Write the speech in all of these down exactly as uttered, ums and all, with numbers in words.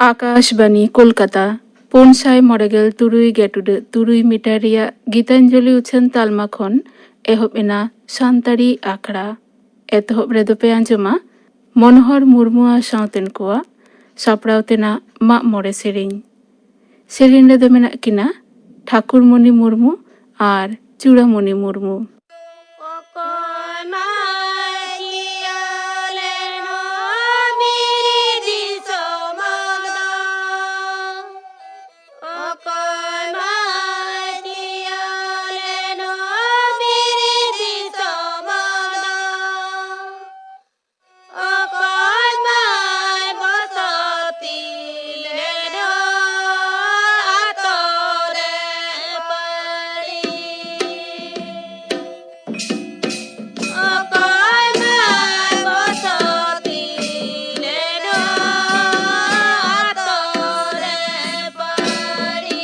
ᱟᱠᱟᱥᱵᱟᱱᱤ ᱠᱳᱞᱠᱟᱛᱟ, ᱯᱩᱱ ᱥᱟᱭ ᱢᱚᱬᱮ ᱜᱮᱞ ᱛᱩᱨᱩᱭ ᱜᱮᱴᱩᱰᱟᱹᱜ ᱛᱩᱨᱩᱭ ᱢᱤᱴᱟᱨ ᱨᱮᱭᱟᱜ ᱜᱤᱛᱟᱧᱡᱚᱞᱤ ᱩᱪᱷᱟᱹᱱ ᱛᱟᱞᱢᱟ ᱠᱷᱚᱱ ᱮᱦᱚᱵ ᱮᱱᱟ ᱥᱟᱱᱛᱟᱲᱤ ᱟᱠᱷᱲᱟ᱾ ᱮᱛᱚᱦᱚᱵ ᱨᱮᱫᱚ ᱯᱮ ᱟᱸᱡᱚᱢᱟ ᱢᱚᱱᱳᱦᱚᱨ ᱢᱩᱨᱢᱩ ᱟᱨ ᱥᱟᱶᱛᱮᱱ ᱠᱚᱣᱟᱜ ᱥᱟᱯᱲᱟᱣ ᱛᱮᱱᱟᱜ ᱢᱟᱜ ᱢᱚᱬᱮ ᱥᱮᱨᱮᱧ᱾ ᱥᱮᱨᱮᱧ ᱨᱮᱫᱚ ᱢᱮᱱᱟᱜ ᱠᱤᱱᱟ ᱴᱷᱟᱠᱩᱨᱢᱚᱱᱤ ᱢᱩᱨᱢᱩ ᱟᱨ ᱪᱩᱲᱟᱢᱚᱱᱤ ᱢᱩᱨᱢᱩ᱾ ᱚᱠᱚᱭ ᱢᱟᱭ ᱪᱤᱭᱟᱹ ᱞᱮᱱᱚ ᱵᱤᱨ ᱫᱤᱥᱚᱢ ᱫᱚ? ᱚᱠᱚᱭ ᱢᱟᱭ ᱪᱤᱭᱟᱹ ᱞᱮᱱᱚ ᱵᱤᱨ ᱫᱤᱥᱚᱢ ᱫᱚ? ᱚᱠᱚᱭ ᱢᱟᱭ ᱵᱚᱥᱚᱛᱤ ᱞᱮᱱᱚ ᱟᱛᱳ ᱨᱮ ᱯᱟᱹᱲᱤ? ᱚᱠᱚᱭ ᱢᱟᱭ ᱵᱚᱥᱚᱛᱤ ᱞᱮᱱᱚ ᱟᱛᱳ ᱨᱮ ᱯᱟᱹᱲᱤ?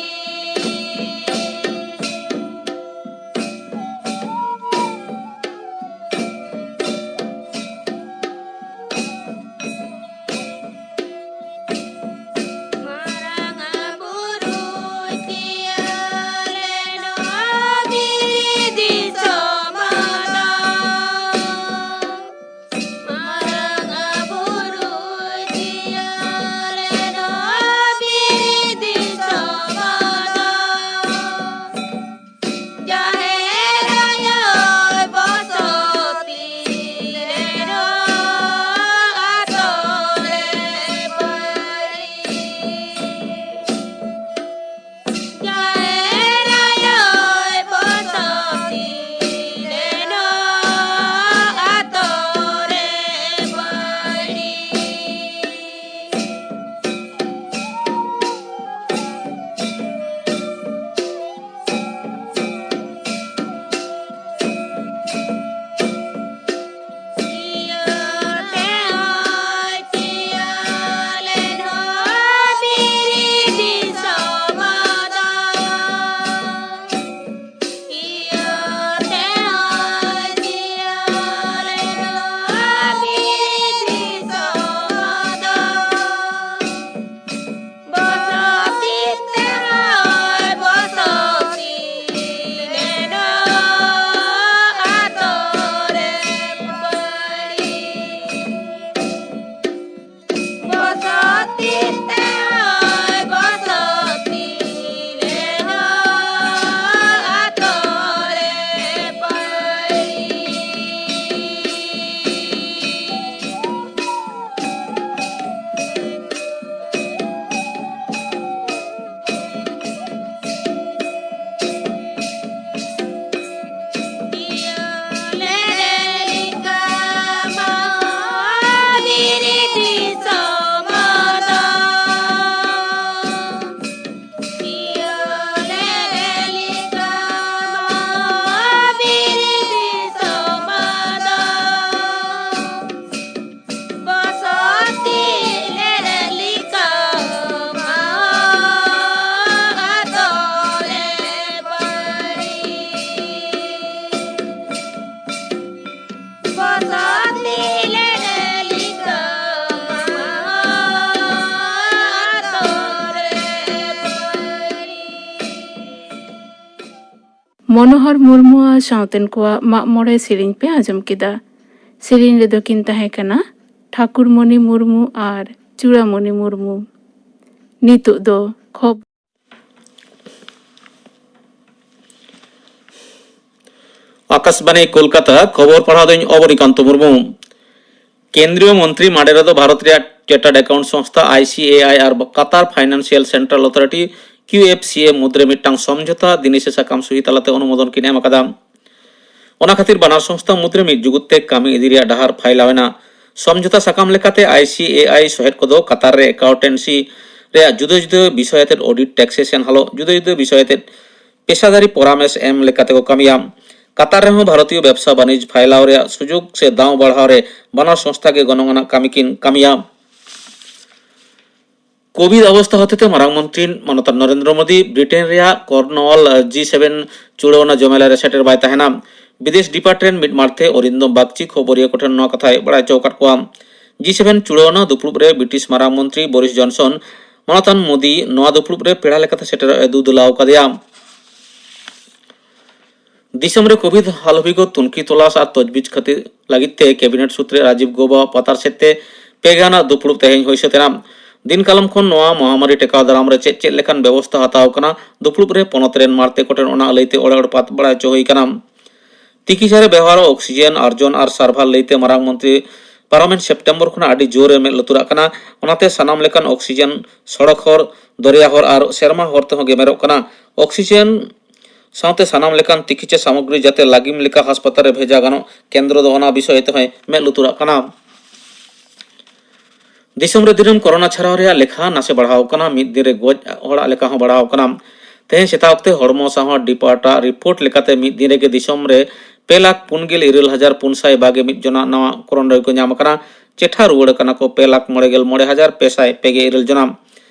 ᱢᱚᱱᱳᱦᱚᱨ ᱢᱩᱨᱢᱩ ᱟᱨ ᱥᱟᱶᱛᱮᱱ ᱠᱚᱣᱟᱜ ᱢᱟᱜ ᱢᱚᱬᱮ ᱥᱮᱨᱮᱧ ᱯᱮ ᱟᱸᱡᱚᱢ ᱠᱮᱫᱟ᱾ ᱥᱮᱨᱮᱧ ᱨᱮᱫᱚ ᱠᱤᱱ ᱛᱟᱦᱮᱸ ᱠᱟᱱᱟ ᱴᱷᱟᱠᱩᱨᱢᱚᱱᱤ ᱢᱩᱨᱢᱩ ᱟᱨ ᱪᱩᱲᱟᱢᱚᱱᱤ ᱢᱩᱨᱢᱩ᱾ ᱱᱤᱛᱚᱜ ᱫᱚ ᱠᱷᱚᱵᱚᱨ᱾ ᱟᱠᱟᱥᱵᱟᱱᱤ ᱠᱳᱞᱠᱟᱛᱟ, ᱠᱷᱚᱵᱚᱨ ᱯᱟᱲᱦᱟᱣ ᱫᱚᱧ ᱚᱵᱚᱱᱤᱠᱟᱱᱛᱚ ᱢᱩᱨᱢᱩ᱾ ᱠᱮᱱᱫᱨᱤᱭᱚ ᱢᱚᱱᱛᱨᱤ ᱢᱟᱰᱮᱨᱟ ᱫᱚ ᱵᱷᱟᱨᱚᱛ ᱨᱮᱭᱟᱜ ᱪᱟᱨᱴᱟᱨᱰ ᱮᱠᱟᱣᱩᱱᱴ ᱥᱚᱝᱥᱛᱷᱟ ᱟᱭ ᱥᱤ ᱮ ᱟᱭ ᱟᱨ ᱠᱟᱛᱟᱨ financial central authority Q F C A ᱢᱩᱫᱽᱨᱮ ᱢᱤᱫᱴᱟᱝ ᱥᱚᱢᱡᱷᱚᱛᱟ ᱫᱤᱱᱤᱥᱮ ᱥᱟᱠᱟᱢ ᱥᱩᱦᱤ ᱛᱟᱞᱟᱛᱮ ᱚᱱᱩᱢᱳᱫᱚᱱ ᱠᱤᱱ ᱮᱢ ᱟᱠᱟᱫᱟ᱾ ᱚᱱᱟ ᱠᱷᱟᱹᱛᱤᱨ ᱵᱟᱱᱟᱨ ᱥᱚᱝᱥᱛᱷᱟ ᱢᱩᱫᱽᱨᱮ ᱢᱤᱫ ᱡᱩᱜᱩᱫ ᱛᱮ ᱠᱟᱹᱢᱤ ᱤᱫᱤ ᱨᱮᱭᱟᱜ ᱰᱟᱦᱟᱨ ᱯᱷᱟᱭᱞᱟᱣ ᱮᱱᱟ᱾ ᱥᱚᱢᱡᱷᱚᱛᱟ ᱥᱟᱠᱟᱢ ᱞᱮᱠᱟᱛᱮ ᱟᱭ ᱥᱤ ᱮ ᱟᱭ ᱥᱚᱦᱮᱫ ᱠᱚᱫᱚ ᱠᱟᱛᱟᱨ ᱨᱮ ᱮᱠᱟᱣᱩᱱᱴᱮᱱᱥᱤ ᱨᱮᱭᱟᱜ ᱡᱩᱫᱟᱹ ᱡᱩᱫᱟᱹ ᱵᱤᱥᱚᱭ ᱟᱛᱮᱫ ᱚᱰᱤᱴ, ᱴᱮᱠᱥᱮᱥᱚᱱ ᱦᱟᱞᱚᱛ, ᱡᱩᱫᱟᱹ ᱡᱩᱫᱟᱹ ᱵᱤᱥᱚᱭ ᱟᱛᱮᱫ ᱯᱮᱥᱟᱫᱟᱨᱤ ᱯᱚᱨᱟᱢᱮᱥ ᱮᱢ ᱞᱮᱠᱟᱛᱮ ᱠᱚ ᱠᱟᱹᱢᱤᱭᱟ᱾ ᱠᱟᱛᱟᱨ ᱨᱮᱦᱚᱸ ᱵᱷᱟᱨᱚᱛᱤᱭᱚ ᱵᱮᱵᱽᱥᱟ ᱵᱟᱹᱱᱤᱡᱽ ᱯᱷᱟᱭᱞᱟᱣ ᱨᱮᱭᱟᱜ ᱥᱩᱡᱳᱜᱽ ᱥᱮ ᱫᱟᱣ ᱵᱟᱲᱦᱟᱣ ᱨᱮ ᱵᱟᱱᱟᱨ ᱥᱚᱝᱥᱛᱷᱟ ᱜᱮ ᱜᱚᱱᱚᱝ ᱟᱱᱟᱜ ᱠᱟᱹᱢᱤ ᱠᱤᱱ ᱠᱟᱹᱢᱤᱭᱟ᱾ ᱠᱳᱵᱷᱤᱰ ᱚᱵᱚᱥᱛᱷᱟ ᱦᱚᱛᱮᱛᱮ ᱢᱟᱨᱟᱝ ᱢᱚᱱᱛᱨᱤ ᱢᱟᱱᱚᱛᱟᱱ ᱱᱚᱨᱮᱱᱫᱨᱚ ᱢᱳᱫᱤ ᱵᱨᱤᱴᱮᱱ ᱨᱮᱭᱟᱜ ᱠᱚᱨᱱᱣᱟᱞ ᱡᱤ ᱥᱮᱵᱷᱮᱱ ᱪᱩᱲᱟᱹᱣᱱᱟ ᱡᱚᱢᱮᱞᱟ ᱨᱮ ᱥᱮᱴᱮᱨ ᱵᱟᱭ ᱛᱟᱦᱮᱱᱟ᱾ ᱵᱤᱫᱮᱥ ᱰᱤᱯᱟᱨᱴᱢᱮᱱᱴ ᱢᱤᱫ ᱢᱟᱲᱛᱮ ᱚᱨᱤᱱᱫᱚᱢ ᱵᱟᱜᱪᱤ ᱠᱷᱚᱵᱚᱨᱤᱭᱟᱹ ᱠᱚᱴᱷᱮᱱ ᱱᱚᱣᱟ ᱠᱟᱛᱷᱟᱭ ᱵᱟᱲᱟᱭ ᱦᱚᱪᱚ ᱟᱠᱟᱫ ᱠᱚᱣᱟ᱾ ᱡᱤ ᱥᱮᱵᱷᱮᱱ ᱪᱩᱲᱟᱹᱣᱱᱟ ᱫᱩᱯᱲᱩᱵ ᱨᱮ ᱵᱨᱤᱴᱤᱥ ᱢᱟᱨᱟᱝ ᱢᱚᱱᱛᱨᱤ ᱵᱳᱨᱤᱥ ᱡᱚᱱᱥᱚᱱ ᱢᱟᱱᱚᱛᱟᱱ ᱢᱳᱫᱤ ᱱᱚᱣᱟ ᱫᱩᱯᱲᱩᱵ ᱨᱮ ᱯᱮᱲᱟ ᱞᱮᱠᱟᱛᱮ ᱥᱮᱴᱮᱨᱚᱜ ᱮ ᱫᱩ ᱫᱮᱞᱟᱣ ᱟᱠᱟᱫᱮᱭᱟ᱾ ᱫᱤᱥᱚᱢ ᱨᱮ ᱠᱳᱵᱷᱤᱰ ᱦᱟᱞᱚ ᱵᱤᱜᱚᱛ ᱛᱩᱱᱠᱷᱤ ᱛᱚᱞᱟᱥ ᱟᱨ ᱛᱚᱡᱽᱵᱤᱡᱽ ᱠᱷᱟᱹᱛᱤᱨ ᱞᱟᱹᱜᱤᱫ ᱛᱮ ᱠᱮᱵᱤᱱᱮᱴ ᱥᱩᱛᱨᱮ ᱨᱟᱡᱤᱵᱽ ᱜᱳᱵᱟ ᱯᱟᱛᱟᱨ ᱥᱮᱫ ᱛᱮ ᱯᱮ ᱜᱟᱱᱟᱜ ᱫᱩᱯᱲᱩᱵ ᱛᱮᱦᱮᱧ ᱦᱩᱭ ᱥᱟᱹᱛ ᱮᱱᱟ᱾ ᱫᱤᱱ ᱠᱟᱞᱚᱢ ᱠᱷᱚᱱ ᱱᱚᱣᱟ ᱢᱚᱦᱟᱢᱟᱨᱤ ᱴᱮᱠᱟᱣ ᱫᱟᱨᱟᱢ ᱨᱮ ᱪᱮᱫ ᱪᱮᱫ ᱞᱮᱠᱟᱱ ᱵᱮᱵᱚᱥᱛᱷᱟ ᱦᱟᱛᱟᱣ ᱠᱟᱱᱟ, ᱫᱩᱯᱲᱩᱵ ᱨᱮ ᱯᱚᱱᱚᱛ ᱨᱮᱱ ᱢᱟᱲᱛᱮ ᱠᱚᱴᱷᱮᱱ ᱚᱱᱟ ᱞᱟᱹᱭᱛᱮ ᱚᱲᱮ ᱚᱲᱯᱟᱛ ᱵᱟᱲᱟᱭ ᱦᱚᱪᱚ ᱦᱩᱭ ᱠᱟᱱᱟ᱾ ᱛᱤᱠᱤᱪᱷᱟ ᱨᱮ ᱵᱮᱣᱦᱟᱨᱚᱜ ᱚᱠᱥᱤᱡᱮᱱ ᱟᱨᱡᱚᱱ ᱟᱨ ᱥᱟᱨᱵᱷᱟᱨ ᱞᱟᱹᱭᱛᱮ ᱢᱟᱨᱟᱝ ᱢᱚᱱᱛᱨᱤ ᱯᱟᱨᱚᱢᱮᱱ ᱥᱮᱯᱴᱮᱢᱵᱚᱨ ᱠᱷᱚᱱᱟᱜ ᱟᱹᱰᱤ ᱡᱳᱨ ᱮ ᱢᱮᱫ ᱞᱩᱛᱩᱨᱟᱜ ᱠᱟᱱᱟ᱾ ᱚᱱᱟᱛᱮ ᱥᱟᱱᱟᱢ ᱞᱮᱠᱟᱱ ᱚᱠᱥᱤᱡᱮᱱ ᱥᱚᱲᱚᱠ ᱦᱚᱨ, ᱫᱚᱨᱭᱟ ᱦᱚᱨ ᱟᱨ ᱥᱮᱨᱢᱟ ᱦᱚᱨ ᱛᱮᱦᱚᱸ ᱜᱮᱢᱮᱨᱚᱜ ᱠᱟᱱᱟ᱾ ᱚᱠᱥᱤᱡᱮᱱ ᱥᱟᱶᱛᱮ ᱥᱟᱱᱟᱢ ᱞᱮᱠᱟᱱ ᱛᱤᱠᱤᱪᱷᱟ ᱥᱟᱢᱚᱜᱨᱤ ᱡᱟᱛᱮ ᱞᱟᱹᱜᱤᱢ ᱞᱮᱠᱟ ᱦᱟᱥᱯᱟᱛᱟᱞ ᱨᱮ ᱵᱷᱮᱡᱟ ᱜᱟᱱᱚᱜ, ᱠᱮᱱᱫᱨᱚ ᱫᱚ ᱚᱱᱟ ᱵᱤᱥᱚᱭ ᱛᱮᱦᱚᱸᱭ ᱢᱮᱫ ᱞᱩᱛᱩᱨᱟᱜ ᱠᱟᱱᱟ᱾ ᱫᱤᱥᱚᱢ ᱨᱮ ᱫᱤᱱᱟᱹᱢ ᱠᱚᱨᱳᱱᱟ ᱪᱷᱟᱨᱟᱣ ᱨᱮᱭᱟᱜ ᱞᱮᱠᱷᱟ ᱱᱟᱥᱮ ᱵᱟᱲᱦᱟᱣ ᱠᱟᱱᱟ, ᱢᱤᱫ ᱫᱤᱱ ᱨᱮ ᱜᱚᱡ ᱦᱚᱲᱟᱜ ᱞᱮᱠᱷᱟ ᱦᱚᱸ ᱵᱟᱲᱦᱟᱣ ᱠᱟᱱᱟ᱾ ᱛᱮᱦᱮᱧ ᱥᱮᱛᱟᱜ ᱚᱠᱛᱮ ᱦᱚᱲᱢᱚ ᱥᱟᱶᱟᱨ ᱰᱤᱯᱟᱨᱴᱢᱮᱱᱴ ᱨᱤᱯᱳᱨᱴ ᱞᱮᱠᱟᱛᱮ ᱢᱤᱫ ᱫᱤᱱ ᱨᱮᱜᱮ ᱫᱤᱥᱚᱢ ᱨᱮ ᱯᱮ ᱞᱟᱠᱷ ᱯᱩᱱ ᱜᱮᱞ ᱤᱨᱟᱹᱞ ᱦᱟᱡᱟᱨ ᱯᱩᱱ ᱥᱟᱭ ᱵᱟᱜᱮ ᱢᱤᱫ ᱡᱚᱱᱟ ᱱᱟᱣᱟ ᱠᱚᱨᱳᱱᱟ ᱨᱳᱜᱤ ᱠᱚ ᱧᱟᱢ ᱟᱠᱟᱱᱟ᱾ ᱪᱮᱴᱷᱟ ᱨᱩᱣᱟᱹᱲ ᱟᱠᱟᱱᱟ ᱠᱚ ᱯᱮ ᱞᱟᱠᱷ ᱢᱚᱬᱮ ᱜᱮᱞ ᱢᱚᱬᱮ ᱦᱟᱡᱟᱨ ᱯᱮ ᱥᱟᱭ ᱯᱮ ᱜᱮᱞ ᱤᱨᱟᱹᱞ ᱡᱚᱱᱟ᱾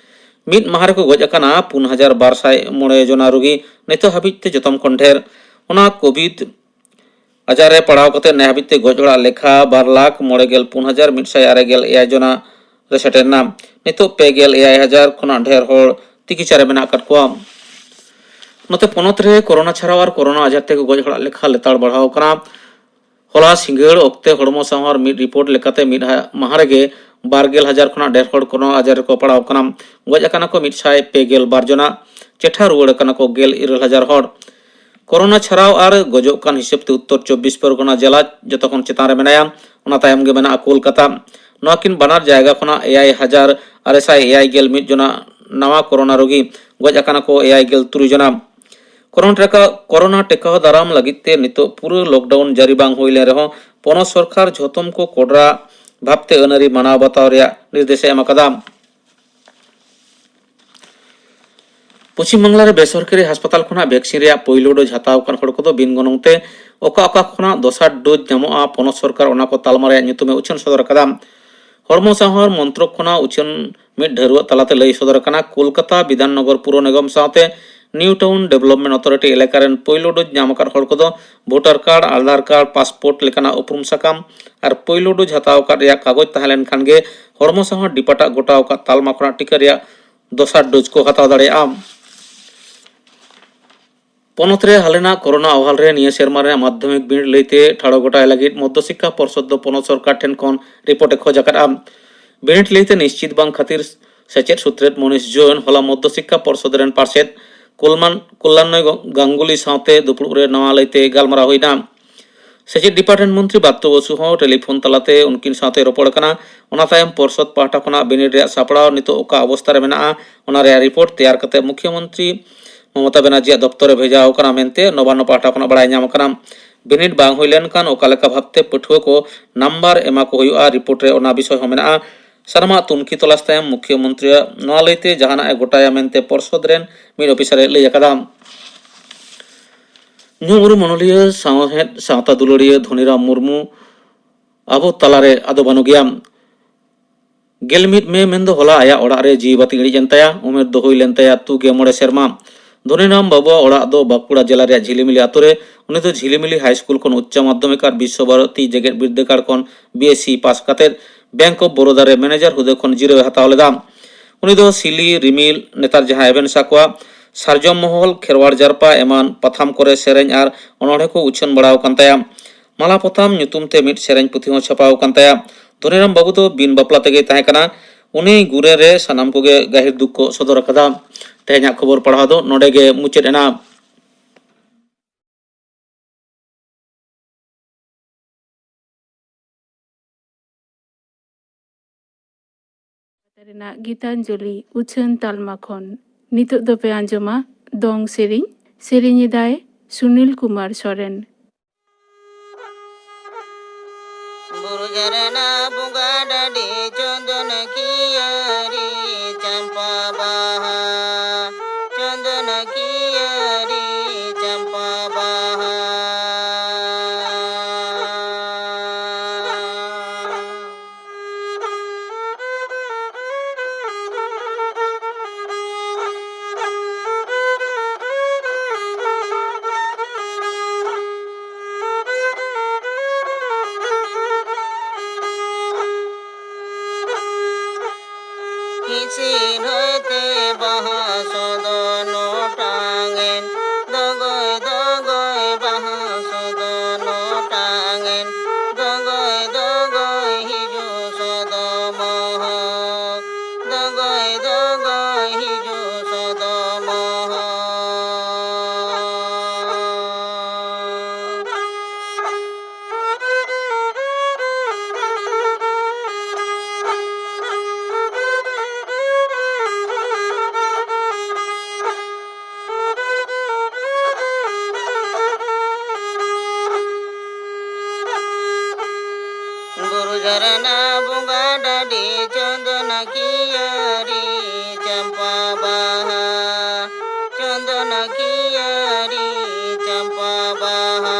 ᱢᱤᱫ ᱢᱟᱦᱟ ᱨᱮᱠᱚ ᱜᱚᱡ ᱟᱠᱟᱱᱟ ᱯᱩᱱ ᱦᱟᱡᱟᱨ ᱵᱟᱨ ᱥᱟᱭ ᱢᱚᱬᱮ ᱡᱚᱱᱟ ᱨᱩᱜᱤ᱾ ᱱᱤᱛᱚᱜ ᱦᱟᱹᱵᱤᱡ ᱛᱮ ᱡᱚᱛᱚᱢ ᱠᱷᱚᱱ ᱰᱷᱮᱨ ᱚᱱᱟ ᱠᱳᱵᱷᱤᱰ ᱟᱡᱟᱨ ᱨᱮ ᱯᱟᱲᱟᱣ ᱠᱟᱛᱮ ᱱᱮ ᱦᱟᱹᱵᱤᱡ ᱛᱮ ᱜᱚᱡ ᱦᱚᱲᱟᱜ ᱞᱮᱠᱷᱟ ᱵᱟᱨ ᱞᱟᱠᱷ ᱢᱚᱬᱮ ᱜᱮᱞ ᱯᱩᱱ ᱦᱟᱡᱟᱨ ᱢᱤᱫ ᱥᱟᱭ ᱟᱨᱮ ᱜᱮᱞ ᱮᱭᱟᱭ ᱡᱚᱱᱟ ᱨᱮ ᱥᱮᱴᱮᱨ ᱮᱱᱟ᱾ ᱱᱤᱛᱚᱜ ᱯᱮ ᱜᱮᱞ ᱮᱭᱟᱭ ᱦᱟᱡᱟᱨ ᱠᱷᱚᱱᱟᱜ ᱰᱷᱮᱨ ᱦᱚᱲ ᱛᱤᱠᱤᱪᱷᱟ ᱨᱮ ᱢᱮᱱᱟᱜ ᱟᱠᱟᱫ ᱠᱚᱣᱟ᱾ ᱱᱚᱛᱮ ᱯᱚᱱᱚᱛ ᱨᱮ ᱠᱳᱨᱳᱱᱟ ᱪᱷᱟᱲᱟᱣ ᱟᱨ ᱠᱳᱨᱳᱱᱟ ᱟᱡᱟᱨ ᱛᱮ ᱜᱚᱡ ᱦᱚᱲᱟᱜ ᱞᱮᱠᱷᱟ ᱞᱮᱛᱟᱲ ᱵᱟᱲᱦᱟᱣ ᱠᱟᱱᱟ᱾ ᱦᱚᱞᱟ ᱥᱤᱸᱜᱟᱹᱲ ᱚᱠᱛᱮ ᱦᱚᱲᱢᱚ ᱥᱟᱶᱟᱨ ᱢᱤᱫ ᱨᱤᱯᱳᱨᱴ ᱞᱮᱠᱟᱛᱮ ᱢᱤᱫ ᱦᱟ-, ᱢᱟᱦᱟ ᱨᱮᱜᱮ ᱵᱟᱨ ᱜᱮᱞ ᱦᱟᱡᱟᱨ ᱠᱷᱚᱱᱟᱜ ᱰᱷᱮᱨ ᱦᱚᱲ ᱠᱳᱨᱳᱱᱟ ᱟᱡᱟᱨ ᱨᱮᱠᱚ ᱯᱟᱲᱟᱣ ᱠᱟᱱᱟ᱾ ᱜᱚᱡ ᱟᱠᱟᱱᱟ ᱠᱚ ᱢᱤᱫ ᱥᱟᱭ ᱯᱮ ᱜᱮᱞ ᱵᱟᱨ ᱡᱚᱱᱟ, ᱪᱮᱴᱷᱟ ᱨᱩᱣᱟᱹᱲ ᱟᱠᱟᱱᱟ ᱠᱚ ᱜᱮᱞ ᱤᱨᱟᱹᱞ ᱦᱟᱡᱟᱨ ᱦᱚᱲ᱾ ᱠᱳᱨᱳᱱᱟ ᱪᱷᱟᱲᱟᱣ ᱟᱨ ᱜᱚᱡᱚᱜ ᱠᱟᱱ ᱦᱤᱥᱟᱹᱵ ᱛᱮ ᱩᱛᱛᱚᱨ ᱪᱚᱵᱵᱤᱥ ᱯᱚᱨᱜᱚᱱᱟ ᱡᱮᱞᱟ ᱡᱚᱛᱚ ᱠᱷᱚᱱ ᱪᱮᱛᱟᱱ ᱨᱮ ᱢᱮᱱᱟᱭᱟ, ᱚᱱᱟ ᱛᱟᱭᱚᱢ ᱜᱮ ᱢᱮᱱᱟᱜᱼᱟ ᱠᱳᱞᱠᱟᱛᱟ᱾ ᱱᱚᱣᱟ ᱠᱤᱱ ᱵᱟᱱᱟᱨ ᱡᱟᱭᱜᱟ ᱠᱷᱚᱱᱟᱜ ᱮᱭᱟᱭ ᱦᱟᱡᱟᱨ ᱟᱨᱮ ᱥᱟᱭ ᱮᱭᱟᱭ ᱜᱮᱞ ᱢᱤᱫ ᱡᱚᱱᱟ ᱱᱟᱣᱟ ᱠᱳᱨᱳᱱᱟ ᱨᱳᱜᱤ, ᱜᱚᱡ ᱟᱠᱟᱱᱟ ᱠᱚ ᱮᱭᱟᱭ ᱜᱮᱞ ᱛᱩᱨᱩᱭ ᱡᱚᱱᱟ᱾ ᱠᱳᱨᱳᱱᱟ ᱴᱮᱠᱟᱣ, ᱠᱳᱨᱳᱱᱟ ᱴᱮᱠᱟᱣ ᱫᱟᱨᱟᱢ ᱞᱟᱹᱜᱤᱫ ᱛᱮ ᱱᱤᱛᱚᱜ ᱯᱩᱨᱟᱹ ᱞᱚᱠᱰᱟᱣᱩᱱ ᱡᱟᱹᱨᱤ ᱵᱟᱝ ᱦᱩᱭ ᱞᱮᱱ ᱨᱮᱦᱚᱸ ᱯᱚᱱᱚᱛ ᱥᱚᱨᱠᱟᱨ ᱡᱷᱚᱛᱚᱢ ᱠᱚ ᱠᱚᱰᱨᱟ ᱵᱷᱟᱵᱽᱛᱮ ᱟᱹᱱ ᱟᱹᱨᱤ ᱢᱟᱱᱟᱣ ᱵᱟᱛᱟᱣ ᱨᱮᱭᱟᱜ ᱱᱤᱨᱫᱮᱥ ᱮ ᱮᱢ ᱟᱠᱟᱫᱟ᱾ ᱯᱚᱪᱷᱤᱢ ᱵᱟᱝᱞᱟ ᱨᱮ ᱵᱮᱥᱚᱨᱠᱟᱨᱤ ᱦᱟᱥᱯᱟᱛᱟᱞ ᱠᱷᱚᱱᱟᱜ ᱵᱷᱮᱠᱥᱤᱱ ᱨᱮᱭᱟᱜ ᱯᱳᱭᱞᱳ ᱰᱳᱡᱽ ᱦᱟᱛᱟᱣ ᱟᱠᱟᱱ ᱦᱚᱲ ᱠᱚᱫᱚ ᱵᱤᱱ ᱜᱚᱱᱚᱝ ᱛᱮ ᱚᱠᱟ ᱚᱠᱟ ᱠᱷᱚᱱᱟᱜ ᱫᱚᱥᱟᱨ ᱰᱳᱡᱽ ᱧᱟᱢᱚᱜᱼᱟ, ᱯᱚᱱᱚᱛ ᱥᱚᱨᱠᱟᱨ ᱚᱱᱟ ᱠᱚ ᱛᱟᱞᱢᱟ ᱨᱮᱭᱟᱜ ᱧᱩᱛᱩᱢᱮ ᱩᱪᱷᱟᱹᱱ ᱥᱚᱫᱚᱨ ᱟᱠᱟᱫᱟ᱾ ᱦᱚᱲᱢᱚ ᱥᱟᱶᱟᱨ ᱢᱚᱱᱛᱨᱚᱠ ᱠᱷᱚᱱᱟᱜ ᱩᱪᱷᱟᱹᱱ ᱢᱤᱫ ᱰᱷᱟᱹᱨᱣᱟᱹᱜ ᱛᱟᱞᱟᱛᱮ ᱞᱟᱹᱭ ᱥᱚᱫᱚᱨ ᱟᱠᱟᱱᱟ, ᱠᱳᱞᱠᱟᱛᱟ ᱵᱤᱫᱷᱟᱱ ᱱᱚᱜᱚᱨ ᱯᱩᱨᱚ ᱱᱤᱜᱚᱢ ᱥᱟᱶᱛᱮ ᱱᱤᱭᱩ ᱴᱟᱣᱩᱱ ᱰᱮᱵᱷᱞᱚᱯᱢᱮᱱᱴ ᱚᱛᱷᱚᱨᱤᱴᱤ ᱮᱞᱟᱠᱟ ᱨᱮᱱ ᱯᱳᱭᱞᱳ ᱰᱳᱡᱽ ᱧᱟᱢ ᱟᱠᱟᱫ ᱦᱚᱲ ᱠᱚᱫᱚ voter card, Aadhaar card, passport ᱞᱮᱠᱟᱱᱟᱜ ᱩᱯᱨᱩᱢ ᱥᱟᱠᱟᱢ ᱟᱨ ᱯᱳᱭᱞᱳ ᱰᱳᱡᱽ ᱦᱟᱛᱟᱣ ᱟᱠᱟᱫ ᱨᱮᱭᱟᱜ ᱠᱟᱜᱚᱡᱽ ᱛᱟᱦᱮᱸ ᱞᱮᱱᱠᱷᱟᱱ ᱜᱮ ᱦᱚᱲᱢᱚ ᱥᱟᱶᱟᱨ ᱰᱤᱯᱟᱨᱴᱟᱜ ᱜᱚᱴᱟᱣ ᱟᱠᱟᱫ ᱛᱟᱞᱢᱟ ᱠᱷᱚᱱᱟᱜ ᱴᱤᱠᱟᱹ ᱨᱮᱭᱟᱜ ᱫᱚᱥᱟᱨ ᱰᱳᱡᱽ ᱠᱚ ᱦᱟᱛᱟᱣ ᱫᱟᱲᱮᱭᱟᱜᱼᱟ᱾ ᱯᱚᱱᱚᱛ ᱨᱮ ᱦᱟᱞᱮᱱᱟᱜ ᱠᱳᱨᱳᱱᱟ ᱟᱦᱣᱟᱞ ᱨᱮ ᱱᱤᱭᱟᱹ ᱥᱮᱨᱢᱟ ᱨᱮᱱᱟᱜ ᱢᱟᱫᱽᱫᱷᱚᱢᱤᱠ ᱵᱤᱱᱤᱰ ᱞᱟᱹᱭᱛᱮ ᱴᱷᱟᱲᱚ ᱜᱚᱴᱟᱭ ᱞᱟᱹᱜᱤᱫ ᱢᱚᱫᱽᱫᱷᱚ ᱥᱤᱠᱠᱷᱟ ᱯᱚᱨᱥᱚᱫ ᱫᱚ ᱯᱚᱱᱚᱛ ᱥᱚᱨᱠᱟᱨ ᱴᱷᱮᱱ ᱠᱷᱚᱱ ᱨᱤᱯᱳᱨᱴ ᱮ ᱠᱷᱚᱡᱽ ᱟᱠᱟᱫᱼᱟ᱾ ᱵᱤᱱᱤᱰ ᱞᱟᱹᱭᱛᱮ ᱱᱤᱥᱪᱤᱛ ᱵᱟᱝ ᱠᱷᱟᱹᱛᱤᱨ ᱥᱮᱪᱮᱫ ᱥᱩᱛᱨᱮᱛ ᱢᱚᱱᱤᱥ ᱡᱳᱭᱱ ᱦᱚᱞᱟ ᱢᱚᱫᱽᱫᱷᱚ ᱥᱤᱠᱠᱷᱟ ᱯᱚᱨᱥᱚᱫ ᱨᱮᱱ ᱯᱟᱨᱥᱮᱛ ᱠᱚᱞᱢᱟᱱ-, ᱠᱚᱞᱞᱟᱱᱚᱭ ᱜᱟᱝᱜᱩᱞᱤ ᱥᱟᱶᱛᱮ ᱫᱩᱯᱲᱩᱵ ᱨᱮ ᱱᱚᱣᱟ ᱞᱟᱹᱭᱛᱮ ᱜᱟᱞᱢᱟᱨᱟᱣ ᱦᱩᱭᱱᱟ᱾ ᱥᱮᱪᱮᱫ ᱰᱤᱯᱟᱨᱴᱢᱮᱱᱴ ᱢᱚᱱᱛᱨᱤ ᱵᱟᱛᱛᱚ ᱵᱚᱥᱩ ᱦᱚᱸ ᱴᱮᱞᱤᱯᱷᱳᱱ ᱛᱟᱞᱟᱛᱮ ᱩᱱᱠᱤᱱ ᱥᱟᱶᱛᱮ ᱨᱚᱯᱚᱲ ᱟᱠᱟᱱᱟ᱾ ᱚᱱᱟ ᱛᱟᱭᱚᱢ ᱯᱚᱨᱥᱚᱫ ᱯᱟᱦᱴᱟ ᱠᱷᱚᱱᱟᱜ ᱵᱤᱱᱤᱰ ᱨᱮᱭᱟᱜ ᱥᱟᱯᱲᱟᱣ ᱱᱤᱛᱚᱜ ᱚᱠᱟ ᱚᱵᱚᱥᱛᱟ ᱨᱮ ᱢᱮᱱᱟᱜᱼᱟ, ᱚᱱᱟ ᱨᱮᱭᱟᱜ ᱨᱤᱯᱳᱨᱴ ᱛᱮᱭᱟᱨ ᱠᱟᱛᱮ ᱢᱩᱠᱷᱭᱚᱢᱚᱱᱛᱨᱤ ᱢᱚᱢᱚᱛᱟ ᱵᱮᱱᱟᱨᱡᱤᱭᱟᱜ ᱫᱚᱯᱛᱚᱨ ᱨᱮ ᱵᱷᱮᱡᱟ ᱟᱠᱟᱱᱟ ᱢᱮᱱᱛᱮ ᱱᱚᱵᱟᱱᱱᱚ ᱯᱟᱦᱴᱟ ᱠᱷᱚᱱᱟᱜ ᱵᱟᱲᱟᱭ ᱧᱟᱢ ᱟᱠᱟᱱᱟ᱾ ᱵᱤᱱᱤᱰ ᱵᱟᱝ ᱦᱩᱭ ᱞᱮᱱᱠᱷᱟᱱ ᱚᱠᱟ ᱞᱮᱠᱟ ᱵᱷᱟᱵᱛᱮ ᱯᱟᱹᱴᱷᱩᱣᱟᱹ ᱠᱚ ᱱᱟᱢᱵᱟᱨ ᱮᱢᱟ ᱠᱚ ᱦᱩᱭᱩᱜᱼᱟ, ᱨᱤᱯᱳᱨᱴ ᱨᱮ ᱚᱱᱟ ᱵᱤᱥᱚᱭ ᱦᱚᱸ ᱢᱮᱱᱟᱜᱼᱟ᱾ ᱥᱟᱱᱟᱢᱟᱜ ᱛᱩᱱᱠᱷᱤ ᱛᱚᱞᱟᱥ ᱛᱟᱭᱚᱢ ᱢᱩᱠᱷᱭᱚᱢᱚᱱᱛᱨᱤᱭᱟᱜ ᱱᱚᱣᱟ ᱞᱟᱹᱭᱛᱮ ᱡᱟᱦᱟᱱᱟᱜ ᱮ ᱜᱚᱴᱟᱭᱟ ᱢᱮᱱᱛᱮ ᱯᱚᱨᱥᱚᱫ ᱨᱮᱱ ᱢᱤᱫ ᱚᱯᱷᱤᱥᱟᱨ ᱮ ᱞᱟᱹᱭ ᱟᱠᱟᱫᱟ᱾ ᱧᱩᱢ ᱩᱨᱩᱢ ᱚᱱᱚᱞᱤᱭᱟᱹ, ᱥᱟᱶᱦᱮᱫ ᱥᱟᱶᱛᱟ ᱫᱩᱞᱟᱹᱲᱤᱭᱟᱹ ᱫᱷᱚᱱᱤᱨᱟᱢ ᱢᱩᱨᱢᱩ ᱟᱵᱚ ᱛᱟᱞᱟᱨᱮ ᱟᱫᱚ ᱵᱟᱹᱱᱩᱜ ᱜᱮᱭᱟ᱾ ᱜᱮᱞ ᱢᱤᱫ ᱢᱮ ᱢᱮᱱᱫᱚ ᱦᱚᱞᱟ ᱟᱭᱟᱜ ᱚᱲᱟᱜ ᱨᱮ ᱡᱤᱣᱤ ᱵᱟᱹᱛᱤ ᱤᱬᱤᱡ ᱮᱱ ᱛᱟᱭᱟ᱾ ᱩᱢᱮᱨ ᱫᱚ ᱦᱩᱭ ᱞᱮᱱ ᱛᱟᱭᱟ ᱛᱩᱜᱮ ᱢᱚᱬᱮ ᱥᱮᱨᱢᱟ᱾ ᱫᱷᱚᱱᱤᱨᱟᱢ ᱵᱟᱵᱩᱣᱟᱜ ᱚᱲᱟᱜ ᱫᱚ ᱵᱟᱸᱠᱩᱲᱟ ᱡᱮᱞᱟ ᱨᱮᱭᱟᱜ ᱡᱷᱤᱞᱤᱢᱤᱞᱤ ᱟᱛᱳ ᱨᱮ᱾ ᱩᱱᱤ ᱫᱚ ᱡᱷᱤᱞᱤᱢᱤᱞᱤ ᱦᱟᱭ ᱥᱠᱩᱞ ᱠᱷᱚᱱ ᱩᱪᱪᱚ ᱢᱟᱫᱽᱫᱷᱚᱢᱤᱠ ᱟᱨ ᱵᱤᱥᱥᱚ ᱵᱷᱟᱨᱚᱛᱤ ᱡᱮᱜᱮᱛ ᱵᱤᱨᱫᱟᱹᱜᱟᱲ ᱠᱷᱚᱱ ᱵᱤ ᱮᱥ ᱥᱤ ᱯᱟᱥ ᱠᱟᱛᱮ ᱵᱮᱝᱠ ᱚᱯᱷ ᱵᱚᱨᱳᱫᱟ ᱨᱮ ᱢᱮᱱᱮᱡᱟᱨ ᱦᱩᱫᱟᱹ ᱠᱷᱚᱱ ᱡᱤᱨᱟᱹᱣ ᱮ ᱦᱟᱛᱟᱣ ᱞᱮᱫᱟ᱾ ᱩᱱᱤ ᱫᱚ ᱥᱤᱞᱤ, ᱨᱤᱢᱤᱞ, ᱱᱮᱛᱟᱨ ᱡᱟᱦᱟᱸ ᱮᱵᱷᱮᱱᱥ ᱟᱠᱚᱣᱟ, ᱥᱟᱨᱡᱚᱢ ᱢᱚᱦᱚᱞ, ᱠᱷᱮᱨᱣᱟᱲ ᱡᱟᱨᱯᱟ ᱮᱢᱟᱱ ᱯᱟᱛᱷᱟᱢ ᱠᱚᱨᱮ ᱥᱮᱨᱮᱧ ᱟᱨ ᱚᱱᱚᱬᱦᱮ ᱠᱚ ᱩᱪᱷᱟᱹᱱ ᱵᱟᱲᱟ ᱟᱠᱟᱱ ᱛᱟᱭᱟ᱾ ᱢᱟᱞᱟ ᱯᱚᱛᱟᱢ ᱧᱩᱛᱩᱢ ᱛᱮ ᱢᱤᱫ ᱥᱮᱨᱮᱧ ᱯᱩᱛᱷᱤ ᱦᱚᱸ ᱪᱷᱟᱯᱟ ᱟᱠᱟᱱ ᱛᱟᱭᱟ᱾ ᱫᱷᱚᱱᱤᱨᱟᱢ ᱵᱟᱹᱵᱩ ᱫᱚ ᱵᱤᱱ ᱵᱟᱯᱞᱟ ᱛᱮᱜᱮᱭ ᱛᱟᱦᱮᱸ ᱠᱟᱱᱟ᱾ ᱩᱱᱤ ᱜᱩᱨᱮ ᱨᱮ ᱥᱟᱱᱟᱢ ᱠᱚᱜᱮ ᱜᱟᱹᱦᱤᱨ ᱫᱩᱠ ᱠᱚ ᱥᱚᱫᱚᱨ ᱟᱠᱟᱫᱟ᱾ ᱛᱮᱦᱮᱧᱟᱜ ᱠᱷᱚᱵᱚᱨ ᱯᱟᱲᱦᱟᱣ ᱫᱚ ᱱᱚᱰᱮ ᱜᱮ ᱢᱩᱪᱟᱹᱫ ᱮᱱᱟ᱾ ᱨᱮᱱᱟᱜ ᱜᱤᱛᱟᱧᱡᱚᱞᱤ ᱩᱪᱷᱟᱹᱱ ᱛᱟᱞᱢᱟ ᱠᱷᱚᱱ ᱱᱤᱛᱚᱜ ᱫᱚᱯᱮ ᱟᱸᱡᱚᱢᱟ ᱫᱚᱝ ᱥᱮᱨᱮᱧ᱾ ᱥᱮᱨᱮᱧ ᱮᱫᱟᱭ ᱥᱩᱱᱤᱞ ᱠᱩᱢᱟᱨ ᱥᱚᱨᱮᱱ᱾ ᱵᱩᱨᱩ ᱡᱷᱟᱨᱱᱟ ᱵᱚᱸᱜᱟ ᱰᱟᱹᱰᱤ ᱪᱚᱸᱫᱚᱱ ᱠᱤᱭᱟᱹᱨᱤ ᱪᱟᱢᱯᱟ ᱵᱟᱦᱟ, ᱪᱚᱸᱫᱚᱱ ᱠᱤᱭᱟᱹᱨᱤ ᱪᱟᱢᱯᱟ ᱵᱟᱦᱟ᱾ ᱤᱥᱤᱱ ᱦᱚᱭᱛᱮ ᱵᱟᱦᱟ ᱥᱚᱫᱚᱱ ᱚᱴᱟᱝᱮᱱ, ᱫᱚᱜᱚᱭ ᱫᱚᱜᱚᱭ ᱵᱟᱦᱟ ᱥᱚᱫᱚᱱ ᱚᱴᱟᱝᱮᱱ, ᱫᱚᱜᱚᱭ ᱫᱚᱜᱚᱭ ᱦᱤᱡᱩᱜ ᱥᱚᱫᱚᱢᱚᱦᱚ, ᱫᱚᱜᱚᱭ ᱫᱚᱜᱚᱭ ᱦᱤᱡᱩᱜ ᱥᱚᱫᱚᱢᱚᱦᱚ᱾ ᱵᱩᱨᱩ ᱡᱷᱟᱨᱱᱟ ᱵᱚᱸᱜᱟ ᱰᱟᱹᱰᱤ ᱪᱚᱸᱫᱚᱱ ᱠᱤᱭᱟᱹᱨᱤ ᱪᱟᱢᱯᱟ ᱵᱟᱦᱟ, ᱪᱚᱸᱫᱚᱱ ᱠᱤᱭᱟᱹᱨᱤ ᱪᱟᱢᱯᱟ ᱵᱟᱦᱟ᱾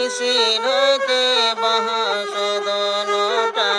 ᱤᱥᱤᱱ ᱦᱚᱭᱛᱮ ᱵᱟᱦᱟ ᱥᱚᱫᱚᱱ ᱚᱴᱟᱝ᱾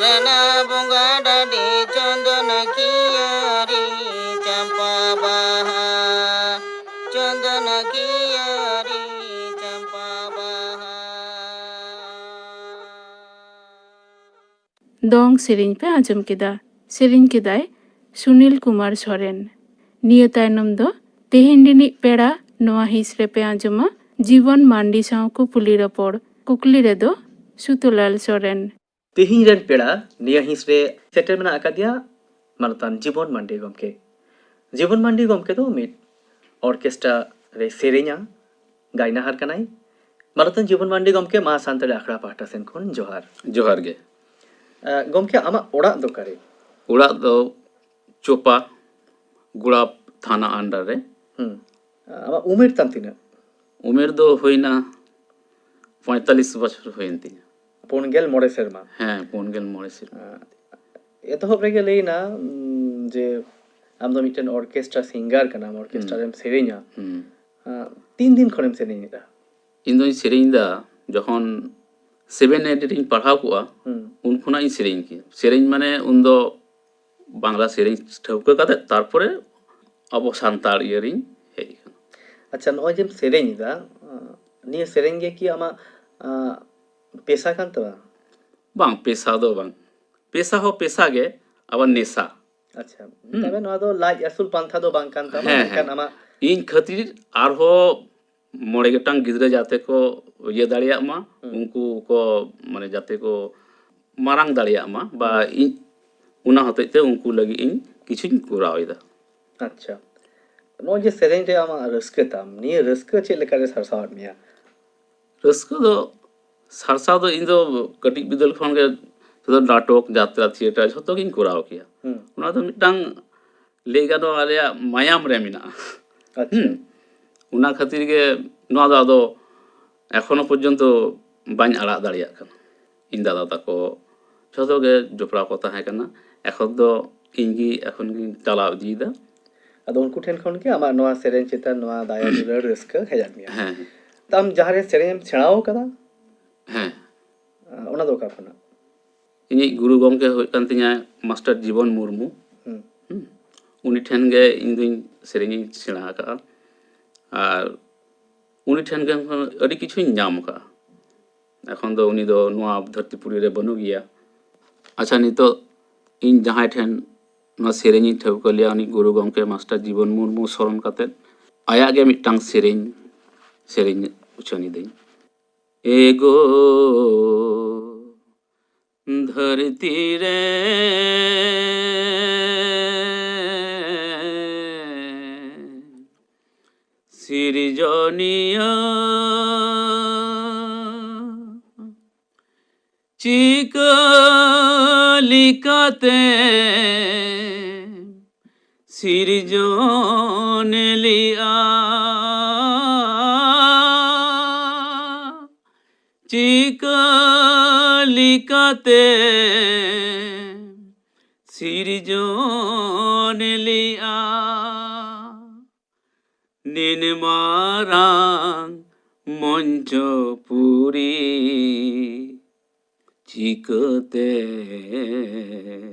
ᱨᱮᱱᱟ ᱵᱚᱸᱜᱟ ᱰᱟᱹᱰᱤ ᱪᱚᱸᱫᱚᱱ ᱠᱤᱭᱟᱹᱨᱤ ᱪᱟᱢᱯᱟ ᱵᱟᱦᱟ, ᱪᱚᱸᱫᱚᱱ ᱠᱤᱭᱟᱹᱨᱤ ᱪᱟᱢᱯᱟ ᱵᱟᱦᱟ᱾ ᱫᱚᱝ ᱥᱮᱨᱮᱧ ᱯᱮ ᱟᱸᱡᱚᱢ ᱠᱮᱫᱟ᱾ ᱥᱮᱨᱮᱧ ᱠᱮᱫᱟᱭ ᱥᱩᱱᱤᱞ ᱠᱩᱢᱟᱨ ᱥᱚᱨᱮᱱ᱾ ᱱᱤᱭᱟᱹ ᱛᱟᱭᱱᱚᱢ ᱫᱚ ᱛᱮᱦᱮᱧ ᱨᱤᱱᱤᱡ ᱯᱮᱲᱟ ᱱᱚᱣᱟ ᱦᱤᱸᱥ ᱨᱮᱯᱮ ᱟᱸᱡᱚᱢᱟ ᱡᱤᱵᱚᱱ ᱢᱟᱱᱰᱤ ᱥᱟᱶ ᱠᱩᱯᱩᱞᱤ ᱨᱚᱯᱚᱲ᱾ ᱠᱩᱠᱞᱤ ᱨᱮᱫᱚ ᱥᱩᱛᱚᱞᱟᱞ ᱥᱚᱨᱮᱱ᱾ ᱛᱮᱦᱮᱧ ᱨᱮᱱ ᱯᱮᱲᱟ ᱱᱤᱭᱟᱹ ᱦᱤᱸᱥ ᱨᱮ ᱥᱮᱴᱮᱨ ᱢᱮᱱᱟᱜ ᱟᱠᱟᱫᱮᱭᱟ ᱢᱟᱱᱚᱛᱟᱱ ᱡᱤᱵᱚᱱ ᱢᱟᱱᱰᱤ ᱜᱚᱢᱠᱮ᱾ ᱡᱤᱵᱚᱱ ᱢᱟᱱᱰᱤ ᱜᱚᱢᱠᱮ ᱫᱚ ᱢᱤᱫ ᱚᱨᱠᱮᱥᱴᱨᱟ ᱨᱮ ᱥᱮᱨᱮᱧᱟ, ᱜᱟᱭᱱᱟᱦᱟᱨ ᱠᱟᱱᱟᱭ᱾ ᱢᱟᱱᱚᱛᱟᱱ ᱡᱤᱵᱚᱱ ᱢᱟᱱᱰᱤ ᱜᱚᱢᱠᱮ, ᱢᱟ ᱥᱟᱱᱛᱟᱲᱤ ᱟᱠᱷᱲᱟ ᱯᱟᱦᱴᱟ ᱥᱮᱱ ᱠᱷᱚᱱ ᱡᱚᱦᱟᱨ᱾ ᱡᱚᱦᱟᱨ ᱜᱮ᱾ ᱮ, ᱜᱚᱢᱠᱮ, ᱟᱢᱟᱜ ᱚᱲᱟᱜ ᱫᱚ ᱚᱠᱟᱨᱮ? ᱚᱲᱟᱜ ᱫᱚ ᱪᱳᱯᱟ, ᱜᱳᱲᱟ ᱛᱷᱟᱱᱟ under ᱨᱮ᱾ ᱦᱩᱸ᱾ ᱟᱢᱟᱜ ᱩᱢᱮᱨ ᱛᱟᱢ ᱛᱤᱱᱟᱹᱜ? ᱩᱢᱮᱨ ᱫᱚ ᱦᱩᱭᱱᱟ ᱯᱚᱸᱭᱛᱟᱞᱤᱥ ᱵᱚᱪᱷᱚᱨ ᱦᱩᱭᱮᱱ ᱛᱤᱧᱟ᱾ ᱯᱩᱱ ᱜᱮᱞ ᱢᱚᱬᱮ ᱥᱮᱨᱢᱟ? ᱦᱮᱸ, ᱯᱩᱱ ᱜᱮᱞ ᱢᱚᱬᱮ ᱥᱮᱨᱢᱟ᱾ ᱮᱛᱚᱦᱚᱵ ᱨᱮᱜᱮ ᱞᱟᱹᱭ ᱮᱱᱟ, ᱩᱢ, ᱡᱮ ᱟᱢ ᱫᱚ ᱢᱤᱫᱴᱮᱱ ᱚᱨᱠᱮᱥᱴᱨᱟ ᱥᱤᱝᱜᱟᱨ ᱠᱟᱱᱟᱢ, ᱚᱨᱠᱮᱥᱴᱨᱟ ᱦᱩᱸ᱾ ᱨᱮᱢ ᱥᱮᱨᱮᱧᱟ᱾ ᱦᱩᱸ᱾ ᱟ, ᱛᱤᱱ ᱫᱤᱱ ᱠᱷᱚᱱᱮᱢ ᱥᱮᱨᱮᱧ ᱮᱫᱟ? ᱤᱧ ᱫᱚᱧ ᱥᱮᱨᱮᱧ ᱮᱫᱟ ᱡᱚᱠᱷᱚᱱ seven eight ᱨᱤᱧ ᱯᱟᱲᱦᱟᱣ ᱠᱚᱜᱼᱟ, ᱦᱩᱸ᱾ ᱩᱱ ᱠᱷᱚᱱᱟᱜ ᱤᱧ ᱥᱮᱨᱮᱧ ᱠᱮᱭᱟ᱾ ᱥᱮᱨᱮᱧ ᱢᱟᱱᱮ ᱩᱱᱫᱚ ᱵᱟᱝᱞᱟ ᱥᱮᱨᱮᱧ ᱴᱷᱟᱹᱣᱠᱟᱹ ᱠᱟᱛᱮ ᱛᱟᱨᱯᱚᱨᱮ ᱟᱵᱚ ᱥᱟᱱᱛᱟᱲ ᱤᱭᱟᱹ ᱨᱤᱧ ᱦᱮᱡ ᱟᱠᱟᱱᱟ᱾ ᱟᱪᱪᱷᱟ, ᱱᱚᱜᱼᱚᱭ ᱡᱮᱢ ᱥᱮᱨᱮᱧ ᱮᱫᱟ, ᱱᱤᱭᱟᱹ ᱥᱮᱨᱮᱧ ᱜᱮ ᱠᱤ ᱟᱢᱟᱜ, ᱟ, ᱯᱮᱥᱟ ᱠᱟᱱ ᱛᱟᱢᱟ? ᱵᱟᱝ, ᱯᱮᱥᱟ ᱫᱚ ᱵᱟᱝ᱾ ᱯᱮᱥᱟ ᱦᱚᱸ ᱯᱮᱥᱟ ᱜᱮ, ᱟᱵᱟᱨ ᱱᱮᱥᱟ᱾ ᱟᱪᱪᱷᱟ, ᱦᱩᱸ᱾ ᱛᱚᱵᱮ ᱱᱚᱣᱟ ᱫᱚ ᱞᱟᱡ ᱟᱹᱥᱩᱞ ᱯᱟᱱᱛᱷᱟ ᱫᱚ ᱵᱟᱝ ᱠᱟᱱ ᱛᱟᱢᱟ, ᱦᱮᱸ, ᱢᱮᱱᱠᱷᱟᱱ ᱦᱮᱸ᱾ ᱟᱢᱟᱜ ᱤᱧ ᱠᱷᱟᱹᱛᱤᱨ ᱟᱨᱦᱚᱸ ᱢᱚᱬᱮ ᱜᱚᱴᱟᱝ ᱜᱤᱫᱽᱨᱟᱹ ᱡᱟᱛᱮ ᱠᱚ ᱤᱭᱟᱹ ᱫᱟᱲᱮᱭᱟᱜ ᱢᱟ, ᱦᱩᱸ᱾ ᱩᱱᱠᱩ ᱠᱚ ᱢᱟᱱᱮ ᱡᱟᱛᱮ ᱠᱚ ᱢᱟᱨᱟᱝ ᱫᱟᱲᱮᱭᱟᱜ ᱢᱟ, ᱵᱟ ᱦᱩᱸ᱾ ᱤᱧ ᱚᱱᱟ ᱦᱚᱛᱮᱡ ᱛᱮ ᱩᱱᱠᱩ ᱞᱟᱹᱜᱤᱫ ᱤᱧ ᱠᱤᱪᱷᱩᱧ ᱠᱚᱨᱟᱣ ᱮᱫᱟ᱾ ᱟᱪᱪᱷᱟ, ᱱᱚᱜᱼᱚᱭ ᱡᱮ ᱥᱮᱨᱮᱧ ᱨᱮ ᱟᱢᱟᱜ ᱨᱟᱹᱥᱠᱟᱹ ᱛᱟᱢ, ᱱᱤᱭᱟᱹ ᱨᱟᱹᱥᱠᱟᱹ ᱪᱮᱫ ᱞᱮᱠᱟᱨᱮ ᱥᱟᱨᱥᱟᱣᱟᱫ ᱢᱮᱭᱟ? ᱨᱟᱹᱥᱠᱟᱹ ᱫᱚ ᱥᱟᱨᱥᱟᱣ ᱫᱚ ᱤᱧ ᱫᱚ ᱠᱟᱹᱴᱤᱡ ᱵᱤᱫᱟᱹᱞ ᱠᱷᱚᱱ ᱜᱮ ᱥᱩᱫᱷᱩ ᱱᱟᱴᱚᱠ, ᱡᱟᱛᱨᱟ, ᱛᱷᱤᱭᱮᱴᱟᱨ ᱡᱷᱚᱛᱚ ᱜᱤᱧ ᱠᱚᱨᱟᱣ ᱠᱮᱭᱟ᱾ ᱦᱩᱸ᱾ ᱚᱱᱟ ᱫᱚ ᱢᱤᱫᱴᱟᱝ ᱞᱟᱹᱭ ᱜᱟᱱᱚᱜᱼᱟ ᱟᱞᱮᱭᱟᱜ ᱢᱟᱭᱟᱢ ᱨᱮ ᱢᱮᱱᱟᱜᱼᱟ᱾ ᱟᱪᱪᱷᱟ᱾ ᱦᱩᱸ᱾ ᱚᱱᱟ ᱠᱷᱟᱹᱛᱤᱨ ᱜᱮ ᱱᱚᱣᱟ ᱫᱚ ᱟᱫᱚ ᱮᱠᱷᱚᱱᱳ ᱯᱚᱨᱡᱚᱱᱛᱚ ᱵᱟᱹᱧ ᱟᱲᱟᱜ ᱫᱟᱲᱮᱭᱟᱜ ᱠᱟᱱᱟ᱾ ᱤᱧ ᱫᱟᱫᱟ ᱛᱟᱠᱚ ᱡᱷᱚᱛᱚ ᱜᱮ ᱡᱚᱯᱲᱟᱣ ᱠᱚ ᱛᱟᱦᱮᱸ ᱠᱟᱱᱟ᱾ ᱮᱠᱷᱚᱱ ᱫᱚ ᱤᱧ ᱜᱮ ᱮᱠᱷᱚᱱ ᱜᱤᱧ ᱪᱟᱞᱟᱣ ᱤᱫᱤᱭᱮᱫᱟ᱾ ᱟᱫᱚ ᱩᱱᱠᱩ ᱴᱷᱮᱱ ᱠᱷᱚᱱ ᱜᱮ ᱟᱢᱟᱜ ᱱᱚᱣᱟ ᱥᱮᱨᱮᱧ ᱪᱮᱛᱟᱱ ᱱᱚᱣᱟ ᱫᱟᱭᱟ ᱫᱩᱞᱟᱹᱲ ᱨᱟᱹᱥᱠᱟᱹ ᱦᱮᱡ ᱟᱫ ᱢᱮᱭᱟ᱾ ᱦᱮᱸ, ᱦᱮᱸ᱾ ᱛᱚ ᱟᱢ ᱡᱟᱦᱟᱸ ᱨᱮ ᱥᱮᱨᱮᱧ ᱮᱢ ᱥᱮᱬᱟᱣ ᱠᱟᱫᱟ? ᱦᱮᱸ᱾ ᱚᱱᱟ ᱫᱚ ᱚᱠᱟ ᱠᱷᱚᱱᱟᱜ? ᱤᱧᱤᱡ ᱜᱩᱨᱩ ᱜᱚᱢᱠᱮ ᱦᱩᱭᱩᱜ ᱠᱟᱱ ᱛᱤᱧᱟᱹ ᱢᱟᱥᱴᱟᱨ ᱡᱤᱵᱚᱱ ᱢᱩᱨᱢᱩ᱾ ᱦᱩᱸ᱾ ᱦᱩᱸ᱾ ᱩᱱᱤ ᱴᱷᱮᱱ ᱜᱮ ᱤᱧ ᱫᱩᱧ ᱥᱮᱨᱮᱧ ᱤᱧ ᱥᱮᱬᱟ ᱟᱠᱟᱫᱼᱟ᱾ ᱟᱨ ᱩᱱᱤ ᱴᱷᱮᱱ ᱜᱮ ᱟᱹᱰᱤ ᱠᱤᱪᱷᱩᱧ ᱧᱟᱢ ᱟᱠᱟᱫᱼᱟ᱾ ᱮᱠᱷᱚᱱ ᱫᱚ ᱩᱱᱤ ᱫᱚ ᱱᱚᱣᱟ ᱫᱷᱟᱹᱨᱛᱤ ᱯᱩᱨᱤ ᱨᱮ ᱵᱟᱹᱱᱩᱜ ᱜᱮᱭᱟ᱾ ᱟᱪᱪᱷᱟ, ᱱᱤᱛᱚᱜ ᱤᱧ ᱡᱟᱦᱟᱸᱭ ᱴᱷᱮᱱ ᱱᱚᱣᱟ ᱥᱮᱨᱮᱧ ᱤᱧ ᱴᱷᱟᱹᱣᱠᱟᱹ ᱞᱮᱭᱟ, ᱩᱱᱤ ᱜᱩᱨᱩ ᱜᱚᱢᱠᱮ ᱢᱟᱥᱴᱟᱨ ᱡᱤᱵᱚᱱ ᱢᱩᱨᱢᱩ ᱥᱚᱨᱚᱱ ᱠᱟᱛᱮᱫ ᱟᱭᱟᱜ ᱜᱮ ᱢᱤᱫᱴᱟᱝ ᱥᱮᱨᱮᱧ, ᱥᱮᱨᱮᱧ ᱩᱪᱷᱟᱹᱱ ᱤᱫᱟᱹᱧ᱾ ᱮᱜᱳ ᱫᱷᱟᱹᱨᱛᱤ ᱨᱮ ᱥᱤᱨᱡᱚᱱᱤᱭᱟᱹ, ᱪᱤᱠᱟᱹ ᱞᱮᱠᱟᱛᱮ ᱥᱤᱨᱡᱚᱱ ᱞᱮᱜᱼᱟ? ᱪᱤᱠᱟᱹ ᱞᱮᱠᱟᱛᱮ ᱥᱤᱨᱡᱚᱱ ᱞᱮᱜᱼᱟ? ᱱᱤᱱ ᱢᱟᱨᱟᱝ ᱢᱚᱧᱪᱚᱯᱩᱨᱤ ᱪᱤᱠᱟᱹᱛᱮ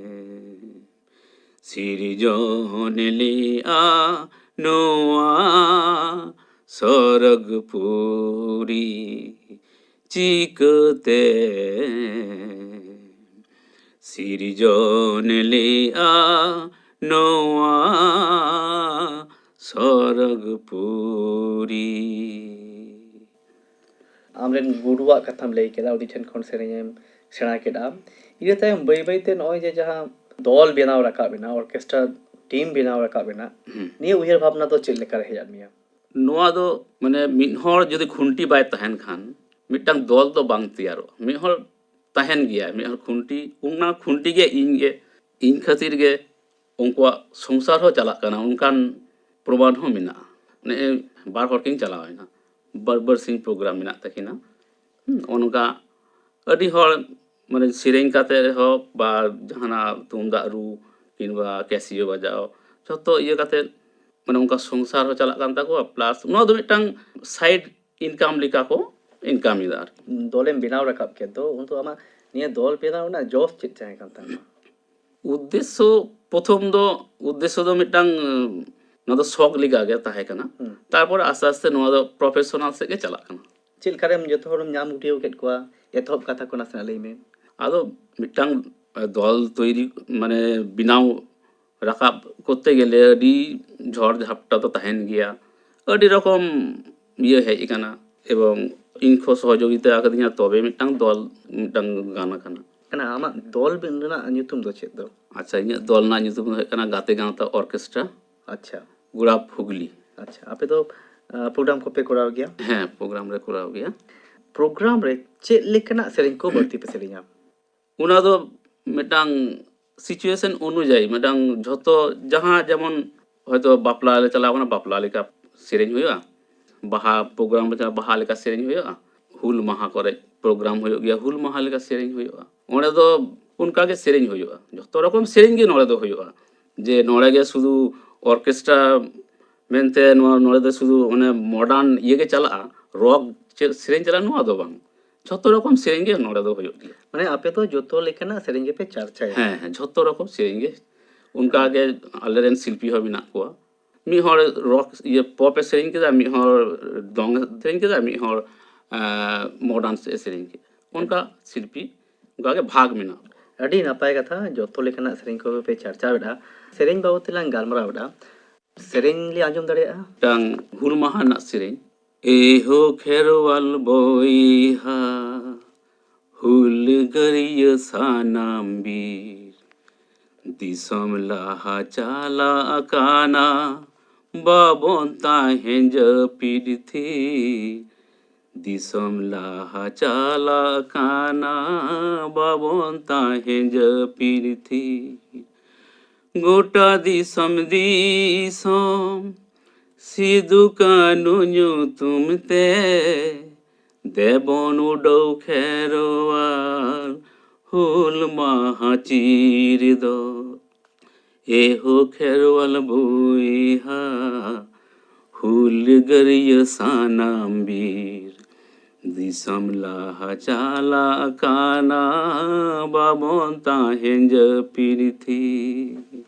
ᱥᱤᱨᱡᱚᱱ ᱞᱮᱜᱼᱟ ᱱᱚᱣᱟ ᱥᱚᱨᱚᱜᱽᱯᱩᱨᱤ? ᱪᱤᱠᱟᱹᱛᱮ ᱥᱤᱨᱡᱚᱱ ᱞᱮᱜᱼᱟ ᱱᱚᱣᱟ ᱥᱚᱨᱚᱜᱽᱯᱩᱨᱤ? ᱟᱢᱨᱮᱱ ᱜᱩᱨᱩᱣᱟᱜ ᱠᱟᱛᱷᱟᱢ ᱞᱟᱹᱭ ᱠᱮᱫᱟ, ᱩᱱᱤ ᱴᱷᱮᱱ ᱠᱷᱚᱱ ᱥᱮᱨᱮᱧ ᱮᱢ ᱥᱮᱬᱟ ᱠᱮᱫᱟ᱾ ᱤᱱᱟᱹ ᱛᱟᱭᱚᱢ ᱵᱟᱹᱭ ᱵᱟᱹᱭᱛᱮ ᱱᱚᱜᱼᱚᱭ ᱡᱮ ᱡᱟᱦᱟᱸ ᱫᱚᱞ ᱵᱮᱱᱟᱣ ᱨᱟᱠᱟᱵ ᱮᱱᱟ, ᱚᱨᱠᱮᱥᱴᱨᱟ ᱴᱤᱢ ᱵᱮᱱᱟᱣ ᱨᱟᱠᱟᱵ ᱮᱱᱟ, ᱦᱩᱸ᱾ ᱱᱤᱭᱟᱹ ᱩᱭᱦᱟᱹᱨ ᱵᱷᱟᱵᱽᱱᱟ ᱫᱚ ᱪᱮᱫ ᱞᱮᱠᱟᱨᱮ ᱦᱮᱡ ᱟᱫ ᱢᱮᱭᱟ? ᱱᱚᱣᱟ ᱫᱚ ᱢᱟᱱᱮ ᱢᱤᱫ ᱦᱚᱲ ᱡᱩᱫᱤ ᱠᱷᱩᱱᱴᱤ ᱵᱟᱭ ᱛᱟᱦᱮᱱ ᱠᱷᱟᱱ ᱢᱤᱫᱴᱟᱝ ᱫᱚᱞ ᱫᱚ ᱵᱟᱝ ᱛᱮᱭᱟᱨᱚᱜᱼᱟ᱾ ᱢᱤᱫ ᱦᱚᱲ ᱛᱟᱦᱮᱱ ᱜᱮᱭᱟᱭ, ᱢᱤᱫ ᱦᱚᱲ ᱠᱷᱩᱱᱴᱤ, ᱚᱱᱟ ᱠᱷᱩᱱᱴᱤ ᱜᱮ ᱤᱧ ᱜᱮ, ᱤᱧ ᱠᱷᱟᱹᱛᱤᱨ ᱜᱮ ᱩᱱᱠᱩᱣᱟᱜ ᱥᱚᱝᱥᱟᱨ ᱦᱚᱸ ᱪᱟᱞᱟᱜ ᱠᱟᱱᱟ, ᱚᱱᱠᱟᱱ ᱯᱨᱚᱢᱟᱱ ᱦᱚᱸ ᱢᱮᱱᱟᱜᱼᱟ᱾ ᱱᱮᱜᱼᱮ ᱵᱟᱨ ᱦᱚᱲ ᱠᱤᱱ ᱪᱟᱞᱟᱣ ᱮᱱᱟ, ᱵᱟᱨ ᱵᱟᱨ ᱥᱤᱧ ᱯᱨᱳᱜᱨᱟᱢ ᱢᱮᱱᱟᱜ ᱛᱟᱹᱠᱤᱱᱟ᱾ ᱦᱩᱸ, ᱚᱱᱠᱟ ᱟᱹᱰᱤ ᱦᱚᱲ ᱢᱟᱱᱮ ᱥᱮᱨᱮᱧ ᱠᱟᱛᱮ ᱨᱮᱦᱚᱸ ᱵᱟ ᱡᱟᱦᱟᱱᱟᱜ ᱛᱩᱢᱫᱟᱜ ᱨᱩ ᱠᱤᱝᱵᱟ ᱠᱮᱥᱤᱭᱳ ᱵᱟᱡᱟᱣ, ᱡᱷᱚᱛᱚ ᱤᱭᱟᱹ ᱠᱟᱛᱮ ᱢᱟᱱᱮ ᱚᱱᱠᱟ ᱥᱚᱝᱥᱟᱨ ᱦᱚᱸ ᱪᱟᱞᱟᱜ ᱠᱟᱱ ᱛᱟᱠᱚᱣᱟ, ᱯᱞᱟᱥ ᱱᱚᱣᱟ ᱫᱚ ᱢᱤᱫᱴᱟᱝ ᱥᱟᱭᱤᱰ ᱤᱱᱠᱟᱢ ᱞᱮᱠᱟ ᱠᱚ ᱤᱱᱠᱟᱢ ᱮᱫᱟ ᱟᱨᱠᱤ᱾ ᱫᱚᱞᱮᱢ ᱵᱮᱱᱟᱣ ᱨᱟᱠᱟᱵ ᱠᱮᱫ ᱫᱚ, ᱩᱱ ᱫᱚ ᱟᱢᱟᱜ ᱱᱤᱭᱟᱹ ᱫᱚᱞ ᱵᱮᱱᱟᱣ ᱨᱮᱱᱟᱜ ᱡᱚᱥ ᱪᱮᱫ ᱛᱟᱦᱮᱸ ᱠᱟᱱ ᱛᱟᱢᱟ? ᱩᱫᱽᱫᱮᱥᱥᱚ, ᱯᱨᱚᱛᱷᱚᱢ ᱫᱚ ᱩᱫᱽᱫᱮᱥᱥᱚ ᱫᱚ ᱢᱤᱫᱴᱟᱝ, ᱩᱸ, ᱱᱚᱣᱟ ᱫᱚ ᱥᱚᱠ ᱞᱮᱠᱟ ᱜᱮ ᱛᱟᱦᱮᱸ ᱠᱟᱱᱟ᱾ ᱦᱩᱸ᱾ ᱛᱟᱨᱯᱚᱨ ᱟᱥᱛᱮ ᱟᱥᱛᱮ ᱱᱚᱣᱟ ᱫᱚ ᱯᱨᱚᱯᱷᱮᱥᱚᱱᱟᱞ ᱥᱮᱫ ᱜᱮ ᱪᱟᱞᱟᱜ ᱠᱟᱱᱟ᱾ ᱪᱮᱫ ᱞᱮᱠᱟᱨᱮᱢ ᱡᱚᱛᱚ ᱦᱚᱲᱮᱢ ᱧᱟᱢ ᱜᱩᱴᱭᱟᱹᱣ ᱠᱮᱫ ᱠᱚᱣᱟ? ᱮᱛᱚᱦᱚᱵ ᱠᱟᱛᱷᱟ ᱠᱚ ᱱᱟᱥᱮᱱᱟᱜ ᱞᱟᱹᱭ ᱢᱮ᱾ ᱟᱫᱚ ᱢᱤᱫᱴᱟᱝ, ᱮ, ᱫᱚᱞ ᱛᱚᱭᱨᱤ, ᱢᱟᱱᱮ ᱵᱮᱱᱟᱣ ᱨᱟᱠᱟᱵ ᱠᱚᱨᱛᱮ ᱜᱮᱞᱮ ᱟᱹᱰᱤ ᱡᱷᱚᱲ ᱡᱷᱟᱯᱴᱟ ᱫᱚ ᱛᱟᱦᱮᱱ ᱜᱮᱭᱟ, ᱟᱹᱰᱤ ᱨᱚᱠᱚᱢ ᱤᱭᱟᱹ ᱦᱮᱡ ᱟᱠᱟᱱᱟ, ᱮᱵᱚᱝ ᱤᱧ ᱠᱚ ᱥᱚᱦᱚᱡᱳᱜᱤᱛᱟ ᱟᱠᱟᱫᱤᱧᱟ, ᱛᱚᱵᱮ ᱢᱤᱫᱴᱟᱝ ᱫᱚᱞ ᱢᱤᱫᱴᱟᱝ ᱜᱟᱱ ᱟᱠᱟᱱᱟ᱾ ᱠᱟᱱᱟ, ᱟᱢᱟᱜ ᱫᱚᱞ ᱵᱮᱱ ᱨᱮᱱᱟᱜ ᱧᱩᱛᱩᱢ ᱫᱚ ᱪᱮᱫ ᱫᱚ? ᱟᱪᱪᱷᱟ, ᱤᱧᱟᱹᱜ ᱫᱚᱞ ᱨᱮᱱᱟᱜ ᱧᱩᱛᱩᱢ ᱫᱚ ᱦᱩᱭᱩᱜ ᱠᱟᱱᱟ ᱜᱟᱛᱮ ᱜᱟᱶᱛᱟ ᱚᱨᱠᱮᱥᱴᱨᱟ, ᱟᱪᱪᱷᱟ᱾ ᱜᱩᱲᱟᱯ ᱦᱩᱜᱽᱞᱤ᱾ ᱟᱪᱪᱷᱟ, ᱟᱯᱮ ᱫᱚ, ᱟᱸ, ᱯᱨᱳᱜᱨᱟᱢ ᱠᱚᱯᱮ ᱠᱚᱨᱟᱣ ᱜᱮᱭᱟ? ᱦᱮᱸ, ᱯᱨᱳᱜᱨᱟᱢ ᱨᱮ ᱠᱚᱨᱟᱣ ᱜᱮᱭᱟ᱾ ᱯᱨᱳᱜᱨᱟᱢ ᱨᱮ ᱪᱮᱫ ᱞᱮᱠᱟᱱᱟᱜ ᱥᱮᱨᱮᱧ ᱠᱚ ᱵᱟᱹᱲᱛᱤ ᱯᱮ ᱥᱮᱨᱮᱧᱟ? ᱚᱱᱟ ᱫᱚ ᱢᱤᱫᱴᱟᱝ ᱥᱤᱪᱩᱭᱮᱥᱚᱱ ᱚᱱᱩᱡᱟᱭᱤ, ᱢᱤᱫᱴᱟᱝ ᱡᱷᱚᱛᱚ ᱡᱟᱦᱟᱸ ᱡᱮᱢᱚᱱ ᱦᱚᱭᱛᱳ ᱵᱟᱯᱞᱟ ᱞᱮ ᱪᱟᱞᱟᱣ ᱠᱟᱱᱟ, ᱵᱟᱯᱞᱟ ᱞᱮᱠᱟ ᱥᱮᱨᱮᱧ ᱦᱩᱭᱩᱜᱼᱟ, ᱵᱟᱦᱟ ᱯᱨᱳᱜᱨᱟᱢ ᱞᱮ ᱪᱟᱞᱟᱣ, ᱵᱟᱦᱟ ᱞᱮᱠᱟ ᱥᱮᱨᱮᱧ ᱦᱩᱭᱩᱜᱼᱟ, ᱦᱩᱞ ᱢᱟᱦᱟ ᱠᱚᱨᱮ ᱯᱨᱳᱜᱨᱟᱢ ᱦᱩᱭᱩᱜ ᱜᱮᱭᱟ, ᱦᱩᱞ ᱢᱟᱦᱟ ᱞᱮᱠᱟ ᱥᱮᱨᱮᱧ ᱦᱩᱭᱩᱜᱼᱟ᱾ ᱚᱸᱰᱮ ᱫᱚ ᱚᱱᱠᱟ ᱜᱮ ᱥᱮᱨᱮᱧ ᱦᱩᱭᱩᱜᱼᱟ, ᱡᱷᱚᱛᱚ ᱨᱚᱠᱚᱢ ᱥᱮᱨᱮᱧ ᱜᱮ ᱱᱚᱰᱮ ᱫᱚ ᱦᱩᱭᱩᱜᱼᱟ᱾ ᱡᱮ ᱱᱚᱰᱮ ᱜᱮ ᱥᱩᱫᱷᱩ ᱚᱨᱠᱮᱥᱴᱨᱟ ᱢᱮᱱᱛᱮ ᱱᱚᱣᱟ, ᱱᱚᱰᱮ ᱫᱚ ᱥᱩᱫᱷᱩ ᱚᱱᱮ ᱢᱚᱰᱟᱨᱱ ᱤᱭᱟᱹ ᱜᱮ ᱪᱟᱞᱟᱜᱼᱟ, ᱨᱚᱠ ᱪᱮᱫ ᱥᱮᱨᱮᱧ ᱪᱟᱞᱟᱜᱼᱟ, ᱱᱚᱣᱟ ᱫᱚ ᱵᱟᱝ, ᱡᱷᱚᱛᱚ ᱨᱚᱠᱚᱢ ᱥᱮᱨᱮᱧ ᱜᱮ ᱱᱚᱰᱮ ᱫᱚ ᱦᱩᱭᱩᱜ ᱜᱮᱭᱟ᱾ ᱢᱟᱱᱮ ᱟᱯᱮ ᱫᱚ ᱡᱚᱛᱚ ᱞᱮᱠᱟᱱᱟᱜ ᱥᱮᱨᱮᱧ ᱜᱮᱯᱮ ᱪᱟᱨᱪᱟᱭᱟ? ᱦᱮᱸ, ᱦᱮᱸ, ᱡᱷᱚᱛᱚ ᱨᱚᱠᱚᱢ ᱥᱮᱨᱮᱧ ᱜᱮ᱾ ᱚᱱᱠᱟ ᱜᱮ ᱟᱞᱮᱨᱮᱱ ᱥᱤᱞᱯᱤ ᱦᱚᱸ ᱢᱮᱱᱟᱜ ᱠᱚᱣᱟ᱾ ᱢᱤᱫ ᱦᱚᱲ ᱨᱚᱠ, ᱤᱭᱟᱹ, ᱯᱚᱯ ᱮ ᱥᱮᱨᱮᱧ ᱠᱮᱫᱟ, ᱢᱤᱫ ᱦᱚᱲ ᱫᱚᱝ ᱮ ᱥᱮᱨᱮᱧ ᱠᱮᱫᱟ, ᱢᱤᱫ ᱦᱚᱲ, ᱮᱸ, ᱢᱚᱰᱟᱨᱱ ᱥᱮᱫ ᱮ ᱥᱮᱨᱮᱧ ᱠᱮᱫᱟ᱾ ᱚᱱᱠᱟ ᱥᱤᱞᱯᱤ ᱚᱱᱠᱟ ᱜᱮ ᱵᱷᱟᱜᱽ ᱢᱮᱱᱟᱜᱼᱟ᱾ ᱟᱹᱰᱤ ᱱᱟᱯᱟᱭ ᱠᱟᱛᱷᱟ, ᱡᱚᱛᱚ ᱞᱮᱠᱟᱱᱟᱜ ᱥᱮᱨᱮᱧ ᱠᱚᱜᱮ ᱯᱮ ᱪᱟᱨᱪᱟᱣᱮᱫᱼᱟ᱾ ᱥᱮᱨᱮᱧ ᱵᱟᱵᱚᱫ ᱛᱮᱞᱟᱝ ᱜᱟᱞᱢᱟᱨᱟᱣ ᱮᱫᱟ᱾ ᱥᱮᱨᱮᱧ ᱞᱮ ᱟᱸᱡᱚᱢ ᱫᱟᱲᱮᱭᱟᱜᱼᱟ? ᱢᱤᱫᱴᱟᱝ ᱦᱩᱞ ᱢᱟᱦᱟ ᱨᱮᱱᱟᱜ ᱥᱮᱨᱮᱧ᱾ ᱮᱦᱳ ᱠᱷᱮᱨᱣᱟᱞ ᱵᱚᱭᱦᱟ, ᱦᱩᱞᱜᱟᱹᱨᱤᱭᱟᱹ ᱥᱟᱱᱟᱢ ᱵᱤᱨ, ᱫᱤᱥᱚᱢ ᱞᱟᱦᱟ ᱪᱟᱞᱟᱜ ᱠᱟᱱᱟ, ᱵᱟᱵᱚᱱ ᱛᱟᱦᱮᱸ ᱡᱟᱹᱯᱤᱫ ᱛᱷᱤᱨ᱾ ᱫᱤᱥᱚᱢ ᱞᱟᱦᱟ ᱪᱟᱞᱟᱜ ᱠᱟᱱᱟ, ᱵᱟᱵᱚᱱ ᱛᱟᱦᱮᱸ ᱡᱟᱹᱯᱤᱫ ᱛᱷᱤᱨ᱾ ᱜᱚᱴᱟ ᱫᱤᱥᱚᱢ ᱫᱤᱥᱚᱢ ᱥᱤᱫᱩ ᱠᱟᱹᱱᱩ ᱧᱩᱛᱩᱢ ᱛᱮ, ᱫᱮᱵᱚᱱ ᱩᱰᱟᱹᱣ ᱠᱷᱮᱨᱣᱟᱞ ᱦᱩᱞ ᱢᱟᱦᱟ ᱪᱤᱨ ᱫᱚ᱾ ᱮᱦᱳ ᱠᱷᱮᱨᱣᱟᱞ ᱵᱚᱭᱦᱟ, ᱦᱩᱞᱜᱟᱹᱨᱤᱭᱟᱹ ᱥᱟᱱᱟᱢ ᱵᱤᱨ, ᱫᱤᱥᱚᱢ ᱞᱟᱦᱟ ᱪᱟᱞᱟᱜ ᱠᱟᱱᱟ, ᱵᱟᱵᱚᱱ ᱛᱟᱦᱮᱸ ᱡᱟᱹᱯᱤᱫ ᱛᱷᱤᱨ᱾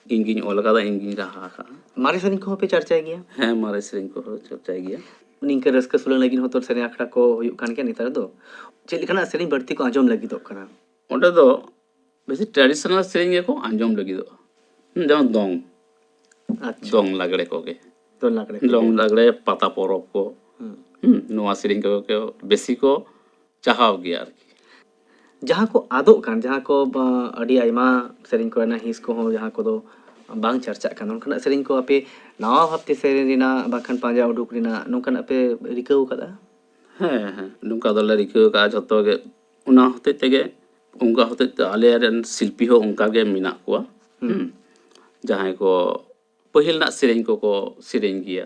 ᱤᱧ ᱜᱤᱧ ᱚᱞ ᱟᱠᱟᱫᱟ, ᱤᱧ ᱜᱤᱧ ᱨᱟᱦᱟ ᱟᱠᱟᱫᱟ᱾ ᱢᱟᱨᱮ ᱥᱮᱨᱮᱧ ᱠᱚᱦᱚᱸ ᱯᱮ ᱪᱟᱨᱪᱟᱭ ᱜᱮᱭᱟ? ᱦᱮᱸ, ᱢᱟᱨᱮ ᱥᱮᱨᱮᱧ ᱠᱚᱦᱚᱸ ᱪᱟᱨᱪᱟᱭ ᱜᱮᱭᱟ᱾ ᱱᱤᱝᱠᱟᱹ ᱨᱟᱹᱥᱠᱟᱹ ᱥᱩᱞᱟᱹᱝ ᱞᱟᱹᱜᱤᱫ ᱦᱚᱸᱛᱚ ᱥᱮᱨᱮᱧ ᱟᱠᱷᱲᱟ ᱠᱚ ᱦᱩᱭᱩᱜ ᱠᱟᱱ ᱜᱮᱭᱟ ᱱᱮᱛᱟᱨ ᱫᱚ᱾ ᱪᱮᱫ ᱞᱮᱠᱟᱱᱟᱜ ᱥᱮᱨᱮᱧ ᱵᱟᱹᱲᱛᱤ ᱠᱚ ᱟᱸᱡᱚᱢ ᱞᱟᱹᱜᱤᱫᱚᱜ ᱠᱟᱱᱟ? ᱚᱸᱰᱮ ᱫᱚ ᱵᱮᱥᱤ traditional ᱥᱮᱨᱮᱧ ᱜᱮᱠᱚ ᱟᱸᱡᱚᱢ ᱞᱟᱹᱜᱤᱫᱚᱜᱼᱟ᱾ ᱦᱩᱸ, ᱡᱮᱢᱚᱱ ᱫᱚᱝ, ᱟᱪᱪᱷᱟ᱾ ᱫᱚᱝ ᱞᱟᱜᱽᱲᱮ ᱠᱚᱜᱮ᱾ ᱫᱚᱝ ᱞᱟᱜᱽᱲᱮ ᱠᱚᱜᱮ᱾ ᱫᱚᱝ ᱞᱟᱜᱽᱲᱮ, ᱯᱟᱛᱟ ᱯᱚᱨᱚᱵᱽ ᱠᱚ᱾ ᱦᱩᱸ᱾ ᱦᱩᱸ, ᱱᱚᱣᱟ ᱥᱮᱨᱮᱧ ᱠᱚᱜᱮ ᱠᱚ ᱵᱮᱥᱤ ᱠᱚ ᱪᱟᱦᱟᱣ ᱜᱮᱭᱟ ᱟᱨᱠᱤ᱾ ᱡᱟᱦᱟᱸ ᱠᱚ ᱟᱫᱚᱜ ᱠᱟᱱ, ᱡᱟᱦᱟᱸ ᱠᱚ, ᱵᱟ, ᱟᱹᱰᱤ ᱟᱭᱢᱟ ᱥᱮᱨᱮᱧ ᱠᱚᱨᱮᱱᱟᱜ ᱦᱤᱸᱥ ᱠᱚᱦᱚᱸ ᱡᱟᱦᱟᱸ ᱠᱚᱫᱚ ᱵᱟᱝ ᱪᱟᱨᱪᱟᱜ ᱠᱟᱱᱟ, ᱚᱱᱠᱟᱱᱟᱜ ᱥᱮᱨᱮᱧ ᱠᱚ ᱟᱯᱮ ᱱᱟᱣᱟ ᱵᱷᱟᱵᱽᱛᱮ ᱥᱮᱨᱮᱧ ᱨᱮᱱᱟᱜ ᱵᱟᱝᱠᱷᱟᱱ ᱯᱟᱸᱡᱟ ᱩᱰᱩᱠ ᱨᱮᱱᱟᱜ ᱱᱚᱝᱠᱟᱱᱟᱜ ᱯᱮ ᱨᱤᱠᱟᱹᱣ ᱠᱟᱫᱟ? ᱦᱮᱸ, ᱦᱮᱸ, ᱱᱚᱝᱠᱟ ᱫᱚᱞᱮ ᱨᱤᱠᱟᱹ ᱟᱠᱟᱫᱼᱟ ᱡᱷᱚᱛᱚ ᱜᱮ᱾ ᱚᱱᱟ ᱦᱚᱛᱮᱡ ᱛᱮᱜᱮ, ᱚᱱᱠᱟ ᱦᱚᱛᱮᱡ ᱛᱮ ᱟᱞᱮ ᱨᱮᱱ ᱥᱤᱞᱯᱤ ᱦᱚᱸ ᱚᱱᱠᱟ ᱜᱮ ᱢᱮᱱᱟᱜ ᱠᱚᱣᱟ᱾ ᱦᱩᱸ᱾ ᱦᱩᱸ᱾ ᱡᱟᱦᱟᱸᱭ ᱠᱚ ᱯᱟᱹᱦᱤᱞ ᱨᱮᱱᱟᱜ ᱥᱮᱨᱮᱧ ᱠᱚᱠᱚ ᱥᱮᱨᱮᱧ ᱜᱮᱭᱟ᱾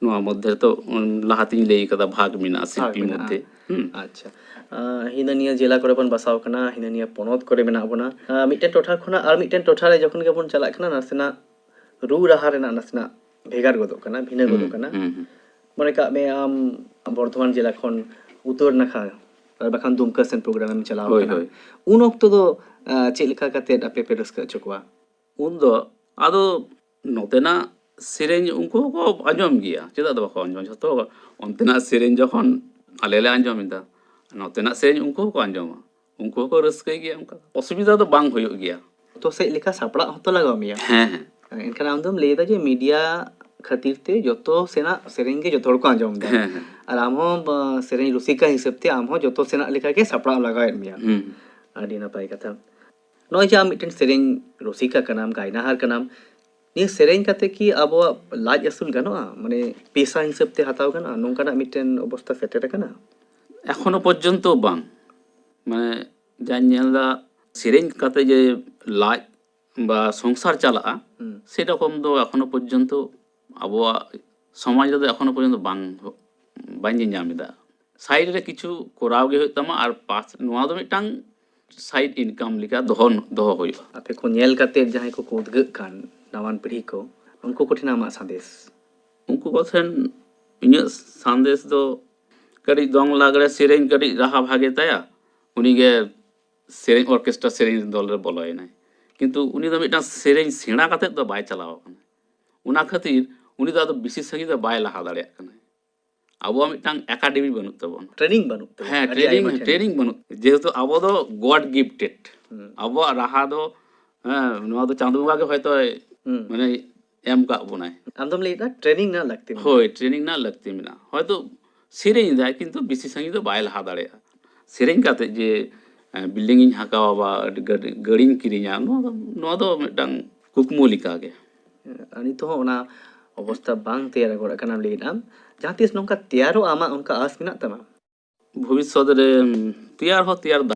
ᱱᱚᱣᱟ ᱢᱚᱫᱽᱫᱷᱮ ᱨᱮᱫᱚ, ᱩᱸ, ᱞᱟᱦᱟᱛᱤᱧ ᱞᱟᱹᱭ ᱠᱟᱫᱟ, ᱵᱷᱟᱜᱽ ᱢᱮᱱᱟᱜᱼᱟ ᱵᱷᱟᱜᱽ ᱥᱤᱞᱯᱤ ᱢᱮᱱᱟᱜᱼᱟ᱾ ᱢᱚᱫᱽᱫᱷᱮ᱾ ᱦᱩᱸ᱾ ᱟᱪᱪᱷᱟ᱾ ᱟᱸ, ᱦᱤᱱᱟᱹ ᱱᱤᱭᱟᱹ ᱡᱮᱞᱟ ᱠᱚᱨᱮ ᱵᱚᱱ ᱵᱟᱥᱟᱣ ᱠᱟᱱᱟ, ᱦᱤᱱᱟᱹ ᱱᱤᱭᱟᱹ ᱯᱚᱱᱚᱛ ᱠᱚᱨᱮ ᱢᱮᱱᱟᱜ ᱵᱚᱱᱟ᱾ ᱟᱸ, ᱢᱤᱫᱴᱮᱱ ᱴᱚᱴᱷᱟ ᱠᱷᱚᱱᱟᱜ ᱟᱨ ᱢᱤᱫᱴᱮᱱ ᱴᱚᱴᱷᱟ ᱨᱮ ᱡᱚᱠᱷᱚᱱ ᱜᱮᱵᱚᱱ ᱪᱟᱞᱟᱜ ᱠᱟᱱᱟ, ᱱᱟᱥᱮᱱᱟᱜ ᱨᱩ ᱨᱟᱦᱟ ᱨᱮᱱᱟᱜ ᱱᱟᱥᱮᱱᱟᱜ ᱵᱷᱮᱜᱟᱨ ᱜᱚᱫᱚᱜ ᱠᱟᱱᱟ, ᱵᱷᱤᱱᱟᱹ ᱦᱩᱸ, ᱜᱚᱫᱚᱜ ᱠᱟᱱᱟ᱾ ᱦᱩᱸ, ᱦᱩᱸ᱾ ᱢᱚᱱᱮ ᱠᱟᱜ ᱢᱮ, ᱟᱢ ᱵᱚᱨᱫᱷᱚᱢᱟᱱ ᱡᱮᱞᱟ ᱠᱷᱚᱱ ᱩᱛᱛᱚᱨ ᱱᱟᱠᱷᱟ ᱟᱨ ᱵᱟᱠᱷᱟᱱ ᱫᱩᱢᱠᱟ ᱥᱮᱱ ᱯᱨᱳᱜᱨᱟᱢ ᱮᱢ ᱪᱟᱞᱟᱣ ᱦᱳᱭ, ᱠᱟᱱᱟ, ᱦᱳᱭ᱾ ᱩᱱ ᱚᱠᱛᱚ ᱫᱚ, ᱟᱸ, ᱪᱮᱫ ᱞᱮᱠᱟ ᱠᱟᱛᱮᱫ ᱟᱯᱮ ᱯᱮ ᱨᱟᱹᱥᱠᱟᱹ ᱦᱚᱪᱚ ᱠᱚᱣᱟ? ᱩᱱ ᱫᱚ ᱟᱫᱚ ᱱᱚᱛᱮᱱᱟᱜ ᱥᱮᱨᱮᱧ ᱩᱱᱠᱩ ᱦᱚᱸᱠᱚ ᱟᱸᱡᱚᱢ ᱜᱮᱭᱟ, ᱪᱮᱫᱟᱜ ᱫᱚ ᱵᱟᱠᱚ ᱟᱸᱡᱚᱢᱟ? ᱡᱷᱚᱛᱚ ᱚᱱᱛᱮᱱᱟᱜ ᱥᱮᱨᱮᱧ ᱡᱚᱠᱷᱚᱱ ᱟᱞᱮ ᱞᱮ ᱟᱸᱡᱚᱢ ᱮᱫᱟ, ᱱᱚᱛᱮᱱᱟᱜ ᱥᱮᱨᱮᱧ ᱩᱱᱠᱩ ᱦᱚᱸᱠᱚ ᱟᱸᱡᱚᱢᱟ, ᱩᱱᱠᱩ ᱦᱚᱸᱠᱚ ᱨᱟᱹᱥᱠᱟᱹᱭ ᱜᱮᱭᱟ, ᱚᱱᱠᱟ ᱚᱥᱩᱵᱤᱫᱷᱟ ᱫᱚ ᱵᱟᱝ ᱦᱩᱭᱩᱜ ᱜᱮᱭᱟ᱾ ᱡᱚᱛᱚ ᱥᱮᱫ ᱞᱮᱠᱟ ᱥᱟᱯᱲᱟᱜ ᱦᱚᱸᱛᱚ ᱞᱟᱜᱟᱣ ᱢᱮᱭᱟ᱾ ᱦᱮᱸ, ᱦᱮᱸ᱾ ᱮᱱᱠᱷᱟᱱ ᱟᱢ ᱫᱚᱢ ᱞᱟᱹᱭ ᱮᱫᱟ ᱡᱮ ᱢᱤᱰᱤᱭᱟ ᱠᱷᱟᱹᱛᱤᱨ ᱛᱮ ᱡᱚᱛᱚ ᱥᱮᱱᱟᱜ ᱥᱮᱨᱮᱧ ᱜᱮ ᱡᱚᱛᱚ ᱦᱚᱲ ᱠᱚ ᱟᱸᱡᱚᱢ ᱮᱫᱟ᱾ ᱦᱮᱸ, ᱦᱮᱸ᱾ ᱟᱨ ᱟᱢ ᱦᱚᱸ, ᱵᱟ, ᱥᱮᱨᱮᱧ ᱨᱩᱥᱤᱠᱟ ᱦᱤᱥᱟᱹᱵ ᱛᱮ ᱟᱢ ᱦᱚᱸ ᱡᱚᱛᱚ ᱥᱮᱱᱟᱜ ᱞᱮᱠᱟ ᱜᱮ ᱥᱟᱯᱲᱟᱣ ᱞᱟᱜᱟᱣᱮᱫ ᱢᱮᱭᱟ᱾ ᱦᱩᱸ᱾ ᱟᱹᱰᱤ ᱱᱟᱯᱟᱭ ᱠᱟᱛᱷᱟ᱾ ᱱᱚᱜᱼᱚᱭ ᱡᱮ ᱟᱢ ᱢᱤᱫᱴᱮᱱ ᱥᱮᱨᱮᱧ ᱨᱩᱥᱤᱠᱟ ᱠᱟᱱᱟᱢ, ᱜᱟᱭᱱᱟᱦᱟᱨ ᱠᱟᱱᱟᱢ, ᱱᱤᱭᱟᱹ ᱥᱮᱨᱮᱧ ᱠᱟᱛᱮ ᱠᱤ ᱟᱵᱚᱣᱟᱜ ᱞᱟᱡ ᱟᱹᱥᱩᱞ ᱜᱟᱱᱚᱜᱼᱟ? ᱢᱟᱱᱮ, ᱯᱮᱥᱟ ᱦᱤᱥᱟᱹᱵ ᱛᱮ ᱦᱟᱛᱟᱣ ᱜᱟᱱᱚᱜᱼᱟ? ᱱᱚᱝᱠᱟᱱᱟᱜ ᱢᱤᱫᱴᱮᱱ ᱚᱵᱚᱥᱛᱟ ᱥᱮᱴᱮᱨ ᱟᱠᱟᱱᱟ? ᱮᱠᱷᱚᱱᱳ ᱯᱚᱨᱡᱚᱱᱛᱚ ᱵᱟᱝ᱾ ᱢᱟᱱᱮ, ᱡᱟᱧ ᱧᱮᱞ ᱮᱫᱟ, ᱥᱮᱨᱮᱧ ᱠᱟᱛᱮ ᱡᱮ ᱞᱟᱡ ᱵᱟ ᱥᱚᱝᱥᱟᱨ ᱪᱟᱞᱟᱜᱼᱟ, ᱦᱩᱸ᱾ ᱥᱮᱨᱚᱠᱚᱢ ᱫᱚ ᱮᱠᱷᱚᱱᱳ ᱯᱚᱨᱡᱚᱱᱛᱚ ᱟᱵᱚᱣᱟᱜ ᱥᱚᱢᱟᱡᱽ ᱨᱮᱫᱚ ᱮᱠᱷᱚᱱᱳ ᱯᱚᱨᱡᱚᱱᱛᱚ ᱵᱟᱝ, ᱵᱟᱹᱧ ᱧᱮᱞ ᱧᱟᱢ ᱮᱫᱟ᱾ ᱥᱟᱭᱤᱰ ᱨᱮ ᱠᱤᱪᱷᱩ ᱠᱚᱨᱟᱣ ᱜᱮ ᱦᱩᱭᱩᱜ ᱛᱟᱢᱟ, ᱟᱨ ᱯᱟᱥ, ᱱᱚᱣᱟ ᱫᱚ ᱢᱤᱫᱴᱟᱝ ᱥᱟᱭᱤᱰ ᱤᱱᱠᱟᱢ ᱞᱮᱠᱟ ᱫᱚᱦᱚ, ᱫᱚᱦᱚ ᱦᱩᱭᱩᱜᱼᱟ᱾ ᱟᱯᱮ ᱠᱚ ᱧᱮᱞ ᱠᱟᱛᱮ ᱡᱟᱦᱟᱸᱭ ᱠᱚᱠᱚ ᱩᱫᱽᱜᱟᱹᱜ ᱠᱟᱱ ᱱᱟᱣᱟᱱ ᱯᱤᱲᱦᱤ ᱠᱚ, ᱩᱱᱠᱩ ᱠᱚᱴᱷᱮᱱ ᱟᱢᱟᱜ ᱥᱟᱸᱫᱮᱥ? ᱩᱱᱠᱩ ᱠᱚᱴᱷᱮᱱ ᱤᱧᱟᱹᱜ ᱥᱟᱸᱫᱮᱥ ᱫᱚ ᱠᱟᱹᱴᱤᱡ ᱫᱚᱝ ᱞᱟᱜᱽᱲᱮ ᱥᱮᱨᱮᱧ ᱠᱟᱹᱴᱤᱡ ᱨᱟᱦᱟ ᱵᱷᱟᱜᱮ ᱛᱟᱭᱟ, ᱩᱱᱤᱜᱮ ᱥᱮᱨᱮᱧ ᱚᱨᱠᱮᱥᱴᱨᱟ ᱥᱮᱨᱮᱧ ᱫᱚᱞ ᱨᱮ ᱵᱚᱞᱚᱭᱮᱱᱟᱭ᱾ ᱠᱤᱱᱛᱩ ᱩᱱᱤ ᱫᱚ ᱢᱤᱫᱴᱟᱝ ᱥᱮᱨᱮᱧ ᱥᱮᱬᱟ ᱠᱟᱛᱮᱫ ᱫᱚ ᱵᱟᱭ ᱪᱟᱞᱟᱣ ᱟᱠᱟᱱᱟ᱾ ᱚᱱᱟ ᱠᱷᱟᱹᱛᱤᱨ ᱩᱱᱤ ᱫᱚ ᱟᱫᱚ ᱵᱮᱥᱤ ᱥᱟᱺᱜᱤᱧ ᱫᱚ ᱵᱟᱭ ᱞᱟᱦᱟ ᱫᱟᱲᱮᱭᱟᱜ ᱠᱟᱱᱟ᱾ ᱟᱵᱚᱣᱟᱜ ᱢᱤᱫᱴᱟᱝ ᱮᱠᱟᱰᱮᱢᱤ ᱵᱟᱹᱱᱩᱜ ᱛᱟᱵᱚᱱᱟ᱾ ᱴᱨᱮᱱᱤᱝ ᱵᱟᱹᱱᱩᱜ ᱛᱟᱵᱚᱱᱟ᱾ ᱦᱮᱸ, ᱟᱹᱰᱤ ᱴᱨᱮᱱᱤᱝ, ᱟᱭᱢᱟ ᱴᱨᱮᱱᱤᱝ ᱵᱟᱹᱱᱩᱜ᱾ ᱡᱮᱦᱮᱛᱩ ᱟᱵᱚ ᱫᱚ ᱜᱚᱰ ᱜᱤᱯᱴᱮᱰ᱾ ᱦᱩᱸ᱾ ᱟᱵᱚᱣᱟᱜ ᱨᱟᱦᱟ ᱫᱚ, ᱦᱮᱸ, ᱱᱚᱣᱟ ᱫᱚ ᱪᱟᱸᱫᱳ ᱵᱚᱸᱜᱟ ᱜᱮ ᱦᱚᱭᱛᱳ, ᱦᱩᱸ, ᱢᱟᱱᱮ ᱮᱢ ᱠᱟᱜ ᱵᱚᱱᱟᱭ᱾ ᱟᱢ ᱫᱚᱢ ᱞᱟᱹᱭᱮᱫᱟ ᱴᱨᱮᱱᱤᱝ ᱨᱮᱱᱟᱜ ᱞᱟᱹᱠᱛᱤ ᱢᱮᱱᱟᱜᱼᱟ᱾ ᱦᱳᱭ, ᱴᱨᱮᱱᱤᱝ ᱨᱮᱱᱟᱜ ᱞᱟᱹᱠᱛᱤ ᱢᱮᱱᱟᱜᱼᱟ᱾ ᱦᱚᱭᱛᱳ ᱥᱮᱨᱮᱧ ᱮᱫᱟᱭ, ᱠᱤᱱᱛᱩ ᱵᱮᱥᱤ ᱥᱟᱺᱜᱤᱧ ᱫᱚ ᱵᱟᱭ ᱞᱟᱦᱟ ᱫᱟᱲᱮᱭᱟᱜᱼᱟ᱾ ᱥᱮᱨᱮᱧ ᱠᱟᱛᱮ ᱡᱮ, ᱮ, ᱵᱤᱞᱰᱤᱝ ᱤᱧ ᱦᱟᱸᱠᱟᱣᱟ ᱵᱟ ᱟᱹᱰᱤ ᱜᱟᱹᱰᱤ, ᱜᱟᱹᱰᱤᱧ ᱠᱤᱨᱤᱧᱟ, ᱱᱚᱣᱟ ᱫᱚ, ᱱᱚᱣᱟ ᱫᱚ ᱢᱤᱫᱴᱟᱝ ᱠᱩᱠᱢᱩ ᱞᱮᱠᱟᱜᱮ᱾ ᱟᱨ ᱱᱤᱛᱚᱜ ᱦᱚᱸ ᱚᱱᱟ ᱚᱵᱚᱥᱛᱷᱟ ᱵᱟᱝ ᱛᱮᱭᱟᱨ ᱜᱚᱫ ᱟᱠᱟᱱᱟ ᱞᱟᱹᱭᱮᱫ ᱟᱢ, ᱡᱟᱦᱟᱸ ᱛᱤᱥ ᱱᱚᱝᱠᱟ ᱛᱮᱭᱟᱨᱚᱜᱼᱟ, ᱟᱢᱟᱜ ᱚᱱᱠᱟ ᱟᱸᱥ ᱢᱮᱱᱟᱜ ᱛᱟᱢᱟ? ᱵᱷᱚᱵᱤᱥᱥᱚᱛ ᱨᱮ ᱛᱮᱭᱟᱨ ᱦᱚᱸ ᱛᱮᱭᱟᱨ ᱫᱟ᱾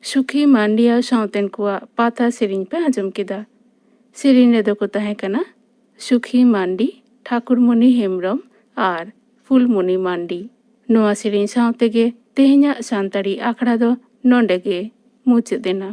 ᱥᱩᱠᱷᱤ ᱢᱟᱱᱰᱤᱭᱟ ᱥᱟᱶᱛᱮᱱ ᱠᱚᱣᱟᱜ ᱯᱟᱛᱟ ᱥᱮᱨᱮᱧ ᱯᱮ ᱟᱸᱡᱚᱢ ᱠᱮᱫᱟ᱾ ᱥᱮᱨᱮᱧ ᱨᱮᱫᱚ ᱠᱚ ᱛᱟᱦᱮᱸ ᱠᱟᱱᱟ ᱥᱩᱠᱷᱤ ᱢᱟᱱᱰᱤ, ᱴᱷᱟᱠᱩᱨᱢᱚᱱᱤ ᱦᱮᱢᱵᱨᱚᱢ ᱟᱨ ᱯᱷᱩᱞᱢᱚᱱᱤ ᱢᱟᱱᱰᱤ᱾ ᱱᱚᱣᱟ ᱥᱮᱨᱮᱧ ᱥᱟᱶ ᱛᱮᱜᱮ ᱛᱮᱦᱮᱧᱟᱜ ᱥᱟᱱᱛᱟᱲᱤ ᱟᱠᱷᱲᱟ ᱫᱚ ᱱᱚᱰᱮ ᱜᱮ ᱢᱩᱪᱟᱹᱫ ᱮᱱᱟ᱾